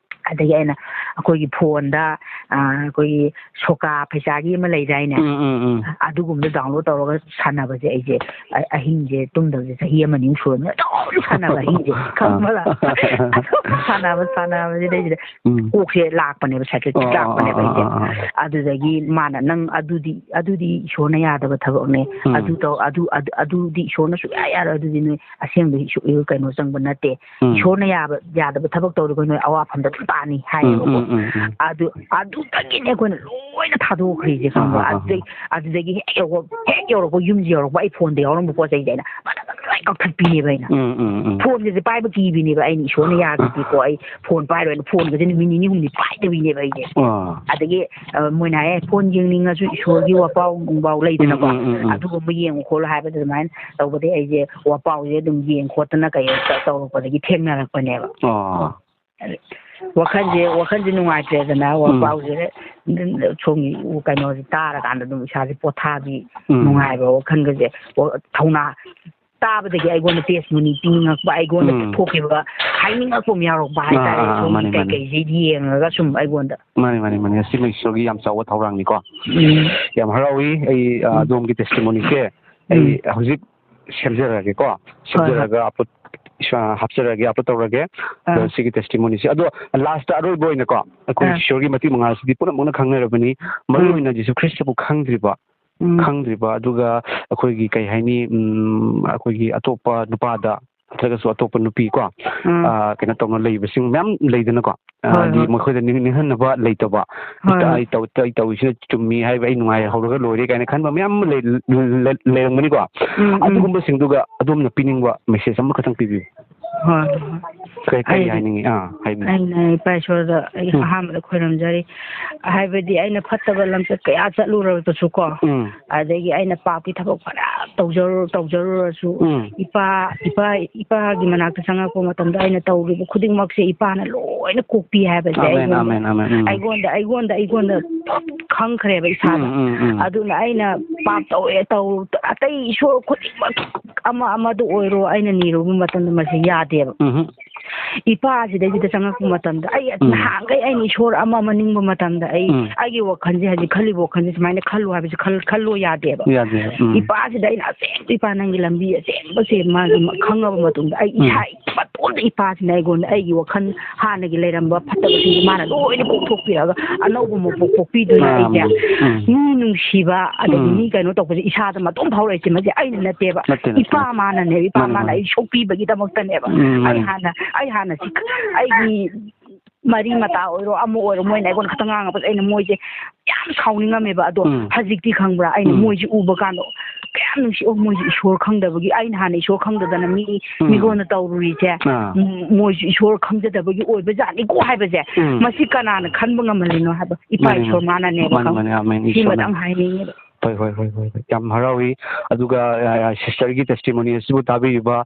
ꯑꯗꯒꯤ ꯑꯩꯅ ꯑꯩꯈꯣꯏꯒꯤ ꯐꯣꯟꯗ, ꯑ, ꯑꯩꯈꯣꯏꯒꯤ ꯁꯣꯀꯥ ꯄꯩꯁꯥꯒꯤ ꯑꯃ ꯂꯩꯗꯥꯏꯅꯦ? ꯎꯝ, ꯎꯝ, ꯎꯝ꯫ ꯑꯗꯨꯒꯨꯝꯕꯗꯣ download ꯇꯧꯔꯒ ꯁꯥꯟꯅꯕꯁꯦ ꯑꯩꯁꯦ ꯑ-, ꯑꯍꯤꯡꯁꯦ ꯇꯨꯝꯗꯕꯁꯦ ꯆꯍꯤ ꯑꯃꯅꯤꯃꯨꯛ ꯁꯨꯔꯝꯃꯦ꯫ ꯑꯗꯨꯝ ꯁꯥꯟꯅꯕ ꯑꯍꯤꯡꯁꯦ, ꯈꯪꯕ꯭ꯔꯥ? ꯑꯥ꯫ ꯑꯗꯨꯝ ꯁꯥꯟꯅꯕ, ꯁꯥꯟꯅꯕꯁꯤꯗꯩꯁꯤꯗ ꯎꯝ꯫ ꯀꯣꯛꯁꯦ ꯂꯥꯛꯄꯅꯦꯕ, psychiatric ꯑꯣ, ꯑꯣ, ꯂꯥꯛꯄꯅꯦꯕ ꯑꯣ, ꯑꯩꯁꯦ꯫ ꯑꯣ, ꯑꯣ, ꯑꯣ꯫ ꯑꯗꯨꯗꯒꯤ ꯃꯥꯅ, "ꯅꯪ ꯑꯗꯨꯗꯤ, ꯑꯗꯨꯗꯤ ꯏꯁꯣꯔꯅ ꯌꯥꯗꯕ ꯊꯕꯛꯅꯦ꯫ ꯎꯝ꯫ ꯑꯗꯨ ꯇꯧ, ꯑꯗꯨ, ꯑꯗꯨ, ꯑꯗꯨꯗꯤ ꯏꯁꯣꯔꯅ ꯁꯨꯡꯌꯥ ꯌꯥꯔꯣꯏ꯫ ꯑꯗꯨꯗꯤ ꯅꯣꯏ ꯑꯁꯦꯡꯕ ꯏꯁꯣ-, ꯀꯩꯅꯣ ꯆꯪꯕ ꯅꯠꯇꯦ꯫ ꯎꯝ꯫ ꯏꯁꯣꯔꯅ ꯌꯥꯕ, ꯌꯥꯗꯕ ꯊꯕꯛ ꯇꯧꯔꯒ ꯅꯣꯏ ꯑꯋꯥꯐꯝꯗ ꯑꯗꯨꯝ ꯇꯥꯅꯤ" ꯎꯝ, ꯍꯥꯏꯌꯦꯕꯀꯣ꯫ ꯎꯝ, ꯎꯝ, ꯎꯝ꯫ ꯑꯗꯨ, ꯑꯗꯨꯗꯒꯤꯅꯦ ꯑꯩꯈꯣꯏꯅ ꯂꯣꯏꯅ ꯊꯥꯗꯣꯛꯈ꯭ꯔꯤꯁꯦ, ꯈꯪꯕ꯭ꯔꯥ? ꯑꯥ, ꯑꯥ, ꯑꯥ, ꯑꯗꯨꯗꯩ, ꯑꯥ꯫ ꯑꯗꯨꯗꯒꯤ ꯍꯦꯛ ꯌꯧꯔꯛꯄ, ꯍꯦꯛ ꯌꯧꯔꯛꯄ, ꯌꯨꯝꯁꯦ ꯌꯧꯔꯛꯄ, ꯑꯩ ꯐꯣꯟꯗ ꯌꯥꯎꯔꯝꯕ ꯄꯣꯠ ꯆꯩꯁꯦ ꯑꯩꯅ ꯃꯊꯛꯇ ꯂꯣꯏ ꯀꯛꯊꯠꯄꯤꯅꯦꯕ ꯑꯩꯅ꯫ ꯎꯝ, ꯎꯝ, ꯎꯝ꯫ ꯐꯣꯟꯒꯁꯦ ꯄꯥꯏꯕ ꯀꯤꯕꯤꯅꯦꯕ ꯑꯩꯅ, ꯏꯁꯣꯔꯅ ꯌꯥꯗ꯭ꯔꯗꯤꯀꯣ, ꯑꯩ ꯐꯣꯟ ꯄꯥꯏꯔꯣꯏꯅ ꯐꯣꯟꯒꯁꯦ ꯅꯨꯃꯤꯠ ꯅꯤꯅꯤ ꯍꯨꯝꯅꯤ ꯄꯥꯏꯗꯕꯤꯅꯦꯕ ꯑꯩꯁꯦ꯫ ꯑꯥ꯫ ꯑꯗꯒꯤ, ꯑ, ꯃꯣꯏꯅ ꯍꯥꯏꯌꯦ, "ꯐꯣꯟ ꯌꯦꯡꯅꯤꯡꯉꯁꯨ ꯏꯁꯣꯔꯒꯤ ꯋꯥꯄꯥꯎ ꯅꯨꯡꯕꯥꯎ ꯂꯩꯗꯅꯀꯣ, ꯎꯝ, ꯎꯝ, ꯎꯝ, ꯎꯝ꯫ ꯑꯗꯨꯒꯨꯝꯕ ꯌꯦꯡꯉꯨ ꯈꯣꯠꯂꯨ" ꯍꯥꯏꯕꯗ ꯑꯗꯨꯃꯥꯏꯅ ꯇꯧꯕꯗꯒꯤ ꯑꯩꯁꯦ ꯋꯥꯄꯥꯎꯁꯦ ꯑꯗꯨꯝ ꯌꯦꯡ ꯈꯣꯠꯇꯅ ꯀꯩ ꯇꯧꯔꯛꯄꯗꯒꯤ ꯊꯦꯡꯅꯔꯛꯄꯅꯦꯕ꯫ ꯑꯣ꯫ ꯑꯗ-, ꯋꯥꯈꯜꯁꯦ, ꯋꯥꯈꯜꯁꯦ ꯅꯨꯡꯉꯥꯏꯇ꯭ꯔꯦꯗꯅ, ꯋꯥ-, ꯎꯝ꯫ ꯄꯥꯎꯁꯦ, ꯎꯝ, ꯁꯣꯝꯒꯤ ꯀꯩꯅꯣꯁꯦ ꯇꯥꯔꯀꯥꯟꯗ ꯑꯗꯨꯝ ꯏꯁꯥꯁꯦ ꯄꯣꯊꯥꯕꯤ, ꯎꯝ꯫ ꯅꯨꯡꯉꯥꯏꯕ ꯋꯥꯈꯜꯒꯁꯦ, ꯋꯥ-, ꯊꯧꯅꯥ ꯇꯥꯕꯗꯒꯤ ꯑꯩꯉꯣꯟꯗ testimony ꯄꯤꯅꯤꯡꯉꯛꯄ, ꯑꯩꯉꯣꯟꯗ ꯎꯝ꯫ ꯊꯣꯛꯈꯤꯕ ꯍꯥꯏꯅꯤꯡꯉꯛꯄ ꯑꯃ ꯌꯥꯎꯔꯛꯄ ꯑꯥ, ꯍꯥꯏꯇꯥꯔꯦ, ꯑꯥ, ꯑꯥ, ꯁꯣꯝꯒꯤ ꯃꯥꯅꯤ, ꯃꯥꯅꯤ꯫ ꯀꯩꯀꯩꯁꯦ ꯌꯦꯡꯉꯒ ꯁꯨꯝ ꯑꯩꯉꯣꯟꯗ꯫ ꯃꯥꯅꯤ, ꯃꯥꯅꯤ, ꯃꯥꯅꯤ꯫ ꯑꯁꯤꯃ ꯏꯁꯣꯔꯒꯤ ꯌꯥꯝ ꯆꯥꯎꯕ ꯊꯧꯔꯥꯡꯅꯤꯀꯣ꯫ ꯎꯝ꯫ ꯌꯥꯝ ꯍꯔꯥꯎꯏ꯫ ꯑꯩ, ꯑ, ꯎꯝ꯫ ꯑꯗꯣꯝꯒꯤ testimonyꯁꯦ ꯑꯩ ꯎꯝ꯫ ꯍꯧꯖꯤꯛ ꯁꯦꯝꯖꯔꯛꯑꯒꯦꯀꯣ꯫ ꯍꯣꯏ, ꯍꯣꯏ꯫ ꯁꯦꯝꯖꯔꯒ upload, ꯑ, ꯍꯥꯞꯆꯔꯛꯑꯒꯦ, upload ꯇꯧꯔꯒꯦ꯫ ꯑꯥ꯫ ꯑꯗꯣ ꯁꯤꯒꯤ testimonyꯁꯦ꯫ ꯑꯗꯣ lastꯇ ꯑꯔꯣꯏꯕ ꯑꯣꯏꯅꯀꯣ, ꯑꯩꯈꯣꯏ ꯑꯥ꯫ ꯏꯁꯣꯔꯒꯤ ꯃꯇꯤꯛ ꯃꯉꯥꯁꯤꯗꯤ ꯄꯨꯝꯅꯃꯛꯅ ꯈꯪꯅꯔꯕꯅꯤ꯫ ꯃꯔꯨ ꯎꯝ꯫ ꯑꯣꯏꯅ ꯖꯤꯁꯨ ꯈ꯭ꯔꯤꯁꯇꯕꯨ ꯈꯪꯗ꯭ꯔꯤꯕ, ꯎꯝ꯫ ꯈꯪꯗ꯭ꯔꯤꯕ, ꯑꯗꯨꯒ ꯑꯩꯈꯣꯏꯒꯤ ꯀꯩ ꯍꯥꯏꯅꯤ, ꯎꯝ, ꯑꯩꯈꯣꯏꯒꯤ ꯑꯇꯣꯞꯄ ꯅꯨꯄꯥꯗ ꯅꯠꯇ꯭ꯔꯒꯁꯨ ꯑꯇꯣꯞꯄ ꯅꯨꯄꯤ ꯀꯣ, ꯎꯝ꯫ ꯑ, ꯀꯩꯅꯣ ꯇꯧꯅ ꯂꯩꯕꯁꯤꯡ ꯃꯌꯥꯝ ꯂꯩꯗꯅꯀꯣ꯫ ꯍꯣꯏ, ꯍꯥꯏꯗꯤ ꯍꯣꯏ꯫ ꯃꯈꯣꯏꯗ ꯅꯤꯡ-, ꯅꯤꯡꯍꯟꯅꯕ ꯂꯩꯇꯕ꯫ ꯍꯣꯏ, ꯍꯣꯏ꯫ ꯑꯩ ꯇꯧ-, ꯑꯩ ꯇꯧꯔꯤꯁꯤꯅ ꯆꯨꯝꯃꯤ ꯍꯥꯏꯕ, ꯑꯩ ꯅꯨꯡꯉꯥꯏꯍꯧꯔꯒ ꯂꯣꯏꯔꯦ ꯀꯥꯏꯅ ꯈꯟꯕ ꯃꯌꯥꯝ ꯑꯃ ꯂꯩ-, ꯂꯩ-, ꯂꯩꯔꯝꯒꯅꯤꯀꯣ꯫ ꯎꯝ, ꯎꯝ꯫ ꯑꯗꯨꯒꯨꯝꯕꯁꯤꯡꯗꯨꯒ ꯑꯗꯣꯝꯅ ꯄꯤꯅꯤꯡꯕ message ꯑꯃꯈꯛꯇꯪ ꯄꯤꯕꯤꯌꯨ꯫ ꯍꯣꯏ, ꯍꯣꯏ, ꯍꯣꯏ꯫ ꯀꯔꯤ, ꯀꯔꯤ ꯑꯩ, ꯍꯥꯏꯅꯤꯡꯉꯤ? ꯑꯥ, ꯍꯥꯏꯕꯤꯌꯨ꯫ ꯑꯩꯅ ꯏꯄꯥ ꯏꯁꯣꯔꯗ ꯑꯩ ꯎꯝ꯫ ꯑꯍꯥꯟꯕꯗ ꯈꯣꯏꯔꯝꯖꯔꯤ꯫ ꯍꯥꯏꯕꯗꯤ ꯑꯩꯅ ꯐꯠꯇꯕ ꯂꯝꯆꯠ ꯀꯌꯥ ꯆꯠꯂꯨꯔꯕꯁꯨ ꯀꯣ, ꯎꯝ꯫ ꯑꯗꯒꯤ ꯑꯩꯅ ꯄꯥꯞꯀꯤ ꯊꯕꯛ ꯐꯅ ꯇꯧꯖꯔꯨ-, ꯇꯧꯖꯔꯨꯔꯁꯨ, ꯎꯝ꯫ ꯏꯄꯥ, ꯏꯄꯥ, ꯏꯄꯥꯒꯤ ꯃꯅꯥꯛꯇ ꯆꯪꯉꯛꯄ ꯃꯇꯝꯗ ꯑꯩꯅ ꯇꯧꯔꯤꯕ ꯈꯨꯗꯤꯡꯃꯛꯁꯦ ꯏꯄꯥꯅ ꯂꯣꯏꯅ ꯀꯣꯛꯄꯤ ꯍꯥꯏꯕꯁꯦ ꯑꯃꯦꯟ, ꯑꯩꯉꯣꯟꯗ, ꯑꯃꯦꯟ, ꯑꯃꯦꯟ꯫ ꯎꯝ꯫ ꯑꯩꯉꯣꯟꯗ, ꯑꯩꯉꯣꯟꯗ, ꯑꯩꯉꯣꯟꯗ ꯈꯪꯈ꯭ꯔꯦꯕ ꯏꯁꯥꯗ꯫ ꯎꯝ, ꯎꯝ, ꯎꯝ꯫ ꯑꯗꯨꯅ ꯑꯩꯅ ꯄꯥꯞ ꯇꯧꯔꯦ, ꯇꯧ-, ꯑꯇꯩ ꯏꯁꯣꯔ ꯈꯨꯗꯤꯡꯃꯛ ꯑꯃ ꯑꯃꯗ ꯑꯣꯏꯔꯣ ꯑꯩꯅ ꯅꯤꯔꯨꯕ ꯃꯇꯝꯗ ꯃꯁꯤ ꯌꯥꯗꯦꯕ꯫ ꯎꯝꯍꯨꯝ꯫ ꯏꯄꯥꯁꯤꯗꯩꯁꯤꯗ ꯆꯪꯉꯛꯄ ꯃꯇꯝꯗ ꯑꯩ ꯎꯝ꯫ ꯅꯍꯥꯟꯈꯩ ꯑꯩꯅ ꯏꯁꯣꯔ ꯑꯃ ꯑꯃ ꯅꯤꯡꯕ ꯃꯇꯝꯗ ꯑꯩ ꯎꯝ꯫ ꯑꯩꯒꯤ ꯋꯥꯈꯜꯁꯦ ꯍꯧꯖꯤꯛ ꯈꯜꯂꯤꯕ ꯋꯥꯈꯜꯁꯦ ꯁꯨꯃꯥꯏꯅ ꯈꯜꯂꯨ ꯍꯥꯏꯕꯁꯦ ꯈꯜ-, ꯈꯜꯂꯣ ꯌꯥꯗꯦꯕ꯫ ꯌꯥꯗꯦꯕ꯫ ꯎꯝ꯫ ꯏꯄꯥꯁꯤꯗ ꯑꯩꯅ ꯑꯁꯦꯡꯕ ꯏꯄꯥ ꯅꯪꯒꯤ ꯂꯝꯕꯤ ꯑꯁꯦꯡꯕꯁꯦ ꯃꯥꯒꯤ ꯃ-, ꯈꯪꯉꯕ ꯃꯇꯨꯡꯗ ꯑꯩ ꯎꯝ꯫ ꯏꯁꯥ ꯃꯇꯣꯟꯗ ꯏꯄꯥꯁꯤꯅ ꯑꯩꯉꯣꯟꯗ ꯑꯩꯒꯤ ꯋꯥꯈꯜ ꯍꯥꯟꯅꯒꯤ ꯂꯩꯔꯝꯕ ꯐꯠꯇꯕꯁꯤꯡꯁꯦ ꯃꯥꯅ ꯂꯣꯏꯅ ꯀꯣꯛꯊꯣꯛꯄꯤꯔꯒ ꯑꯅꯧꯕ ꯑꯃ ꯄꯣꯛ-, ꯄꯣꯛꯄꯤꯗꯨꯅ ꯑꯥ, ꯑꯩꯁꯦ ꯎꯝ꯫ ꯃꯤ ꯅꯨꯡꯁꯤꯕ ꯑꯗꯒꯤ ꯎꯝ꯫ ꯃꯤ ꯀꯩꯅꯣ ꯇꯧꯕꯁꯦ ꯏꯁꯥꯗ ꯃꯇꯣꯝ ꯐꯥꯎꯔꯛꯏꯁꯦ ꯃꯁꯦ ꯑꯩꯅ ꯅꯠꯇꯦꯕ꯫ ꯅꯠꯇꯦ, ꯅꯠꯇꯦ, ꯏꯄꯥ ꯅꯠꯇꯦ꯫ ꯃꯥꯅꯅꯦꯕ, ꯏꯄꯥ ꯃꯥꯅꯦ, ꯃꯥꯅ ꯃꯥꯅꯦ꯫ ꯑꯩ ꯁꯣꯛꯄꯤꯕꯒꯤꯗꯃꯛꯇꯅꯦꯕ꯫ ꯎꯝ, ꯑꯩ ꯃꯥꯅꯦ꯫ ꯍꯥꯟꯅ, ꯑꯩ ꯍꯥꯟꯅ ꯁꯤ, ꯑꯩꯒꯤ ꯃꯔꯤ ꯃꯇꯥ ꯑꯣꯏꯔꯣ, ꯑꯃ ꯑꯣꯏꯔꯣ, ꯃꯣꯏꯅ ꯑꯩꯉꯣꯟꯗ ꯈꯛꯇ ꯉꯥꯡꯉꯛꯄꯁꯦ ꯑꯩꯅ ꯃꯣꯏꯁꯦ ꯌꯥꯝ ꯁꯥꯎꯅꯤꯡꯉꯝꯃꯦꯕ꯫ ꯑꯗꯣ ꯎꯝ꯫ ꯍꯧꯖꯤꯛꯇꯤ ꯈꯪꯕ꯭ꯔꯥ, ꯑꯩꯅ ꯎꯝ꯫ ꯃꯣꯏꯁꯦ ꯎꯕ ꯀꯥꯟꯗ ꯀꯌꯥꯝ ꯅꯨꯡꯁꯤ, ꯑꯣ, ꯃꯣꯏꯁꯦ ꯏꯁꯣꯔ ꯈꯪꯗꯕꯒꯤ, ꯑꯩꯅ ꯍꯥꯟꯅ ꯏꯁꯣꯔ ꯈꯪꯗꯗꯅ ꯃꯤ, ꯎꯝ꯫ ꯃꯤꯉꯣꯟꯗ ꯇꯧꯔꯨꯔꯤꯁꯦ, ꯑꯥ꯫ ꯎꯝ, ꯃꯣꯏꯁꯨ ꯏꯁꯣꯔ ꯈꯪꯖꯗꯕꯒꯤ ꯑꯣꯏꯕꯖꯥꯠꯅꯤꯀꯣ ꯍꯥꯏꯕꯁꯦ, ꯎꯝ꯫ ꯃꯁꯤ ꯀꯅꯥꯅ ꯈꯟꯕ ꯉꯝꯍꯜꯂꯤꯅꯣ ꯍꯥꯏꯕ? ꯏꯄꯥ ꯃꯥꯅꯤ, ꯏꯁꯣꯔ ꯃꯥꯅꯤ꯫ ꯃꯥꯅꯅꯦꯕ ꯃꯥꯅꯤ, ꯈꯪꯕ꯭ꯔꯥ? ꯃꯥꯅꯤ, ꯑꯃꯦꯟ, ꯏꯁꯣꯔꯅ꯫ ꯁꯤꯃꯇꯪ ꯍꯥꯏꯅꯤꯡꯉꯦꯕ꯫ ꯍꯣꯏ, ꯍꯣꯏ, ꯍꯣꯏ, ꯍꯣꯏ, ꯍꯣꯏ꯫ ꯌꯥꯝ ꯍꯔꯥꯎꯏ꯫ ꯑꯗꯨꯒ, ꯑ, ꯑ, sisterꯒꯤ testimony ꯑꯁꯤꯕꯨ ꯇꯥꯕꯤꯔꯤꯕ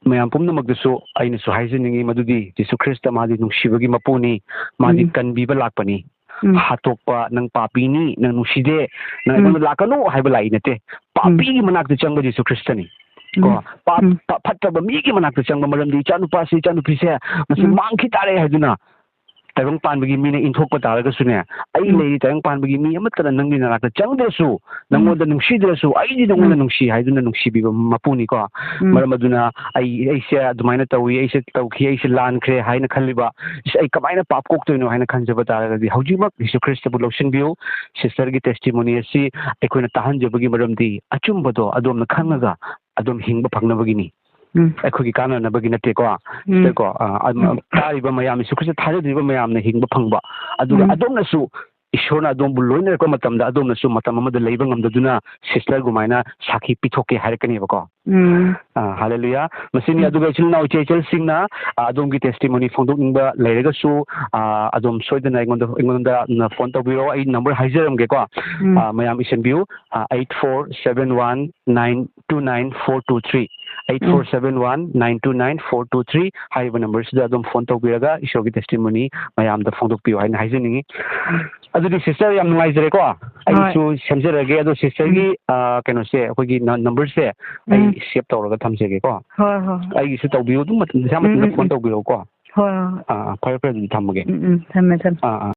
ꯃꯌꯥꯝ ꯄꯨꯝꯅꯃꯛꯇꯁꯨ ꯑꯩꯅꯁꯨ ꯍꯥꯏꯖꯅꯤꯡꯉꯤ ꯃꯗꯨꯗꯤ ꯖꯤꯁꯨ ꯈ꯭ꯔꯤꯁꯇ ꯃꯥꯗꯤ ꯅꯨꯡꯁꯤꯕꯒꯤ ꯃꯄꯨꯅꯤ, ꯃꯥꯗꯤ ꯎꯝ꯫ ꯀꯟꯕꯤꯕ ꯂꯥꯛꯄꯅꯤ꯫ ꯎꯝ꯫ ꯍꯥꯠꯇꯣꯛꯄ, "ꯅꯪ ꯄꯥꯄꯤꯅꯤ, ꯅꯪ ꯅꯨꯡꯁꯤꯗꯦ, ꯅꯪ ꯎꯝ꯫ ꯑꯩꯉꯣꯟꯗ ꯂꯥꯛꯀꯅꯨ" ꯍꯥꯏꯕ ꯂꯥꯛꯏ ꯅꯠꯇꯦ꯫ ꯎꯝ꯫ ꯄꯥꯄꯤꯒꯤ ꯃꯅꯥꯛꯇ ꯆꯪꯕ ꯖꯤꯁꯨ ꯈ꯭ꯔꯤꯁꯇꯅꯤ꯫ ꯎꯝ꯫ ꯀꯣ, ꯄꯥꯞ-, ꯎꯝ꯫ ꯄꯥꯞ-, ꯐꯠꯇꯕ ꯃꯤꯒꯤ ꯃꯅꯥꯛꯇ ꯆꯪꯕ ꯃꯔꯝꯗꯤ ꯏꯆꯥꯅꯨꯄꯥꯁꯤ, ꯏꯆꯥꯅꯨꯄꯤꯁꯦ ꯃꯁꯤ ꯎꯝ꯫ ꯃꯥꯡꯈꯤ ꯇꯥꯔꯦ ꯍꯥꯏꯗꯨꯅ ꯇꯥꯏꯕꯪ ꯄꯥꯟꯕꯒꯤ ꯃꯤꯅ ꯏꯟꯊꯣꯛꯄ ꯇꯥꯔꯒꯁꯨꯅꯦ, "ꯑꯩ ꯎꯝ꯫ ꯂꯩꯔꯤ ꯇꯥꯏꯕꯪ ꯄꯥꯟꯕꯒꯤ ꯃꯤ ꯑꯃꯠꯇꯅ ꯅꯪꯒꯤ ꯅꯅꯥꯛꯇ ꯆꯪꯗ꯭ꯔꯁꯨ, ꯎꯝ꯫ ꯅꯪꯉꯣꯟꯗ ꯅꯨꯡꯁꯤꯗ꯭ꯔꯁꯨ, ꯑꯩꯗꯤ ꯅꯪꯉꯣꯟꯗ ꯎꯝ꯫ ꯅꯨꯡꯁꯤ" ꯍꯥꯏꯗꯨꯅ ꯅꯨꯡꯁꯤꯕꯤꯕ ꯃꯄꯨꯅꯤꯀꯣ꯫ ꯎꯝ꯫ ꯃꯔꯝ ꯑꯗꯨꯅ ꯑꯩ, "ꯑꯩꯁꯦ ꯑꯗꯨꯃꯥꯏꯅ ꯇꯧꯏ, ꯑꯩꯁꯦ ꯇꯧꯈꯤ, ꯑꯩꯁꯦ ꯂꯥꯟꯈ꯭ꯔꯦ" ꯍꯥꯏꯅ ꯈꯜꯂꯤꯕ, "ꯏꯁ, ꯑꯩ ꯀꯃꯥꯏꯅ ꯄꯥꯞ ꯀꯣꯛꯇꯣꯏꯅꯣ?" ꯍꯥꯏꯅ ꯈꯟꯖꯕ ꯇꯥꯔꯒꯗꯤ ꯍꯧꯖꯤꯛꯃꯛ ꯖꯤꯁꯨ ꯈ꯭ꯔꯤꯁꯇꯕꯨ ꯂꯧꯁꯤꯟꯕꯤꯌꯨ꯫ ꯁꯤꯁꯇꯔꯒꯤ testimony ꯑꯁꯤ ꯑꯩꯈꯣꯏꯅ ꯇꯥꯍꯟꯖꯕꯒꯤ ꯃꯔꯝꯗꯤ ꯑꯆꯨꯝꯕꯗꯣ ꯑꯗꯣꯝꯅ ꯈꯪꯉꯒ ꯑꯗꯨꯝ ꯍꯤꯡꯕ ꯐꯪꯅꯕꯒꯤꯅꯤ꯫ ꯎꯝ꯫ ꯑꯩꯈꯣꯏꯒꯤ ꯀꯥꯟꯅꯅꯕꯒꯤ ꯅꯠꯇꯦꯀꯣ꯫ ꯎꯝ꯫ ꯁꯤꯗꯀꯣ, ꯑ, ꯑ, ꯎꯝ꯫ ꯇꯥꯔꯤꯕ ꯃꯌꯥꯝ, ꯖꯤꯁꯨ ꯈ꯭ꯔꯤꯁꯇ ꯊꯥꯖꯗ꯭ꯔꯤꯕ ꯃꯌꯥꯝꯅ ꯍꯤꯡꯕ ꯐꯪꯕ꯫ ꯑꯗꯨꯒ ꯎꯝ꯫ ꯑꯗꯣꯝꯅꯁꯨ ꯏꯁꯣꯔꯅ ꯑꯗꯣꯝꯕꯨ ꯂꯣꯏꯅꯔꯛꯄ ꯃꯇꯝꯗ ꯑꯗꯣꯝꯅꯁꯨ ꯃꯇꯝ ꯑꯃꯗ ꯂꯩꯕ ꯉꯝꯗꯗꯨꯅ ꯁꯤꯁꯇꯔ ꯒꯨꯃꯥꯏꯅ ꯁꯥꯈꯤ ꯄꯤꯊꯣꯛꯀꯦ ꯍꯥꯏꯔꯛꯀꯅꯦꯕꯀꯣ꯫ ꯎꯝ꯫ ꯑ, ꯍꯥꯂꯦꯂꯨꯌꯥ꯫ ꯃꯁꯤꯅꯤ꯫ ꯎꯝ꯫ ꯑꯗꯨꯒ ꯏꯆꯤꯜ ꯏꯅꯥꯎ ꯏꯆꯦ ꯏꯆꯜꯁꯤꯡꯅ, ꯑ, ꯑꯗꯣꯝꯒꯤ testimony ꯐꯣꯡꯗꯣꯛꯅꯤꯡꯕ ꯂꯩꯔꯒꯁꯨ, ꯑ, ꯑꯗꯣꯝ ꯁꯣꯏꯗꯅ ꯑꯩꯉꯣꯟꯗ, ꯑꯩꯉꯣꯟꯗ ꯐꯣꯟ ꯇꯧꯕꯤꯔꯛꯑꯣ꯫ ꯑꯩ number ꯍꯥꯏꯖꯔꯝꯒꯦꯀꯣ꯫ ꯎꯝ꯫ ꯑ, ꯃꯌꯥꯝ ꯏꯁꯤꯟꯕꯤꯌꯨ꯫ ꯑ, eight four seven one nine two nine four two three, eight four seven one nine two nine four two three ꯍꯥꯏꯔꯤꯕ numberꯁꯤꯗ ꯑꯗꯨꯝ ꯐꯣꯟ ꯇꯧꯕꯤꯔꯒ ꯏꯁꯣꯔꯒꯤ testimony ꯃꯌꯥꯝꯗ ꯐꯣꯡꯗꯣꯛꯄꯤꯌꯨ ꯍꯥꯏꯅ ꯍꯥꯏꯖꯅꯤꯡꯉꯤ꯫ ꯎꯝ꯫ ꯑꯗꯨꯗꯤ ꯁꯤꯁꯇꯔ, ꯌꯥꯝ ꯅꯨꯡꯉꯥꯏꯖꯔꯦꯀꯣ꯫ ꯍꯣꯏ꯫ ꯑꯩꯁꯨ ꯁꯦꯝꯖꯔꯒꯦ꯫ ꯑꯗꯣ ꯁꯤꯁꯇꯔꯒꯤ, ꯎꯝ꯫ ꯑ, ꯀꯩꯅꯣꯁꯦ, ꯑꯩꯈꯣꯏꯒꯤ ꯅ-, numberꯁꯦ ꯑꯩ ꯎꯝ꯫ save ꯇꯧꯔꯒ ꯊꯝꯖꯒꯦꯀꯣ꯫ ꯍꯣꯏ, ꯍꯣꯏ, ꯍꯣꯏ꯫ ꯑꯩꯒꯤꯁꯨ ꯇꯧꯕꯤꯌꯨ ꯑꯗꯨꯝ ꯃꯇꯝ, ꯏꯁꯥ ꯎꯝ, ꯃꯊꯟꯇ ꯎꯝ, ꯐꯣꯟ ꯎꯝ꯫ ꯇꯧꯕꯤꯔꯛꯎꯀꯣ꯫ ꯍꯣꯏ, ꯍꯣꯏ, ꯍꯣꯏ꯫ ꯑꯥ, ꯑꯥ, ꯐꯔꯦ, ꯐꯔꯦ, ꯑꯗꯨꯗꯤ ꯊꯝꯃꯒꯦ꯫ ꯎꯝ, ꯎꯝ, ꯊꯝꯃꯦ, ꯊꯝꯃꯦ꯫ ꯑꯥ, ꯑꯥ꯫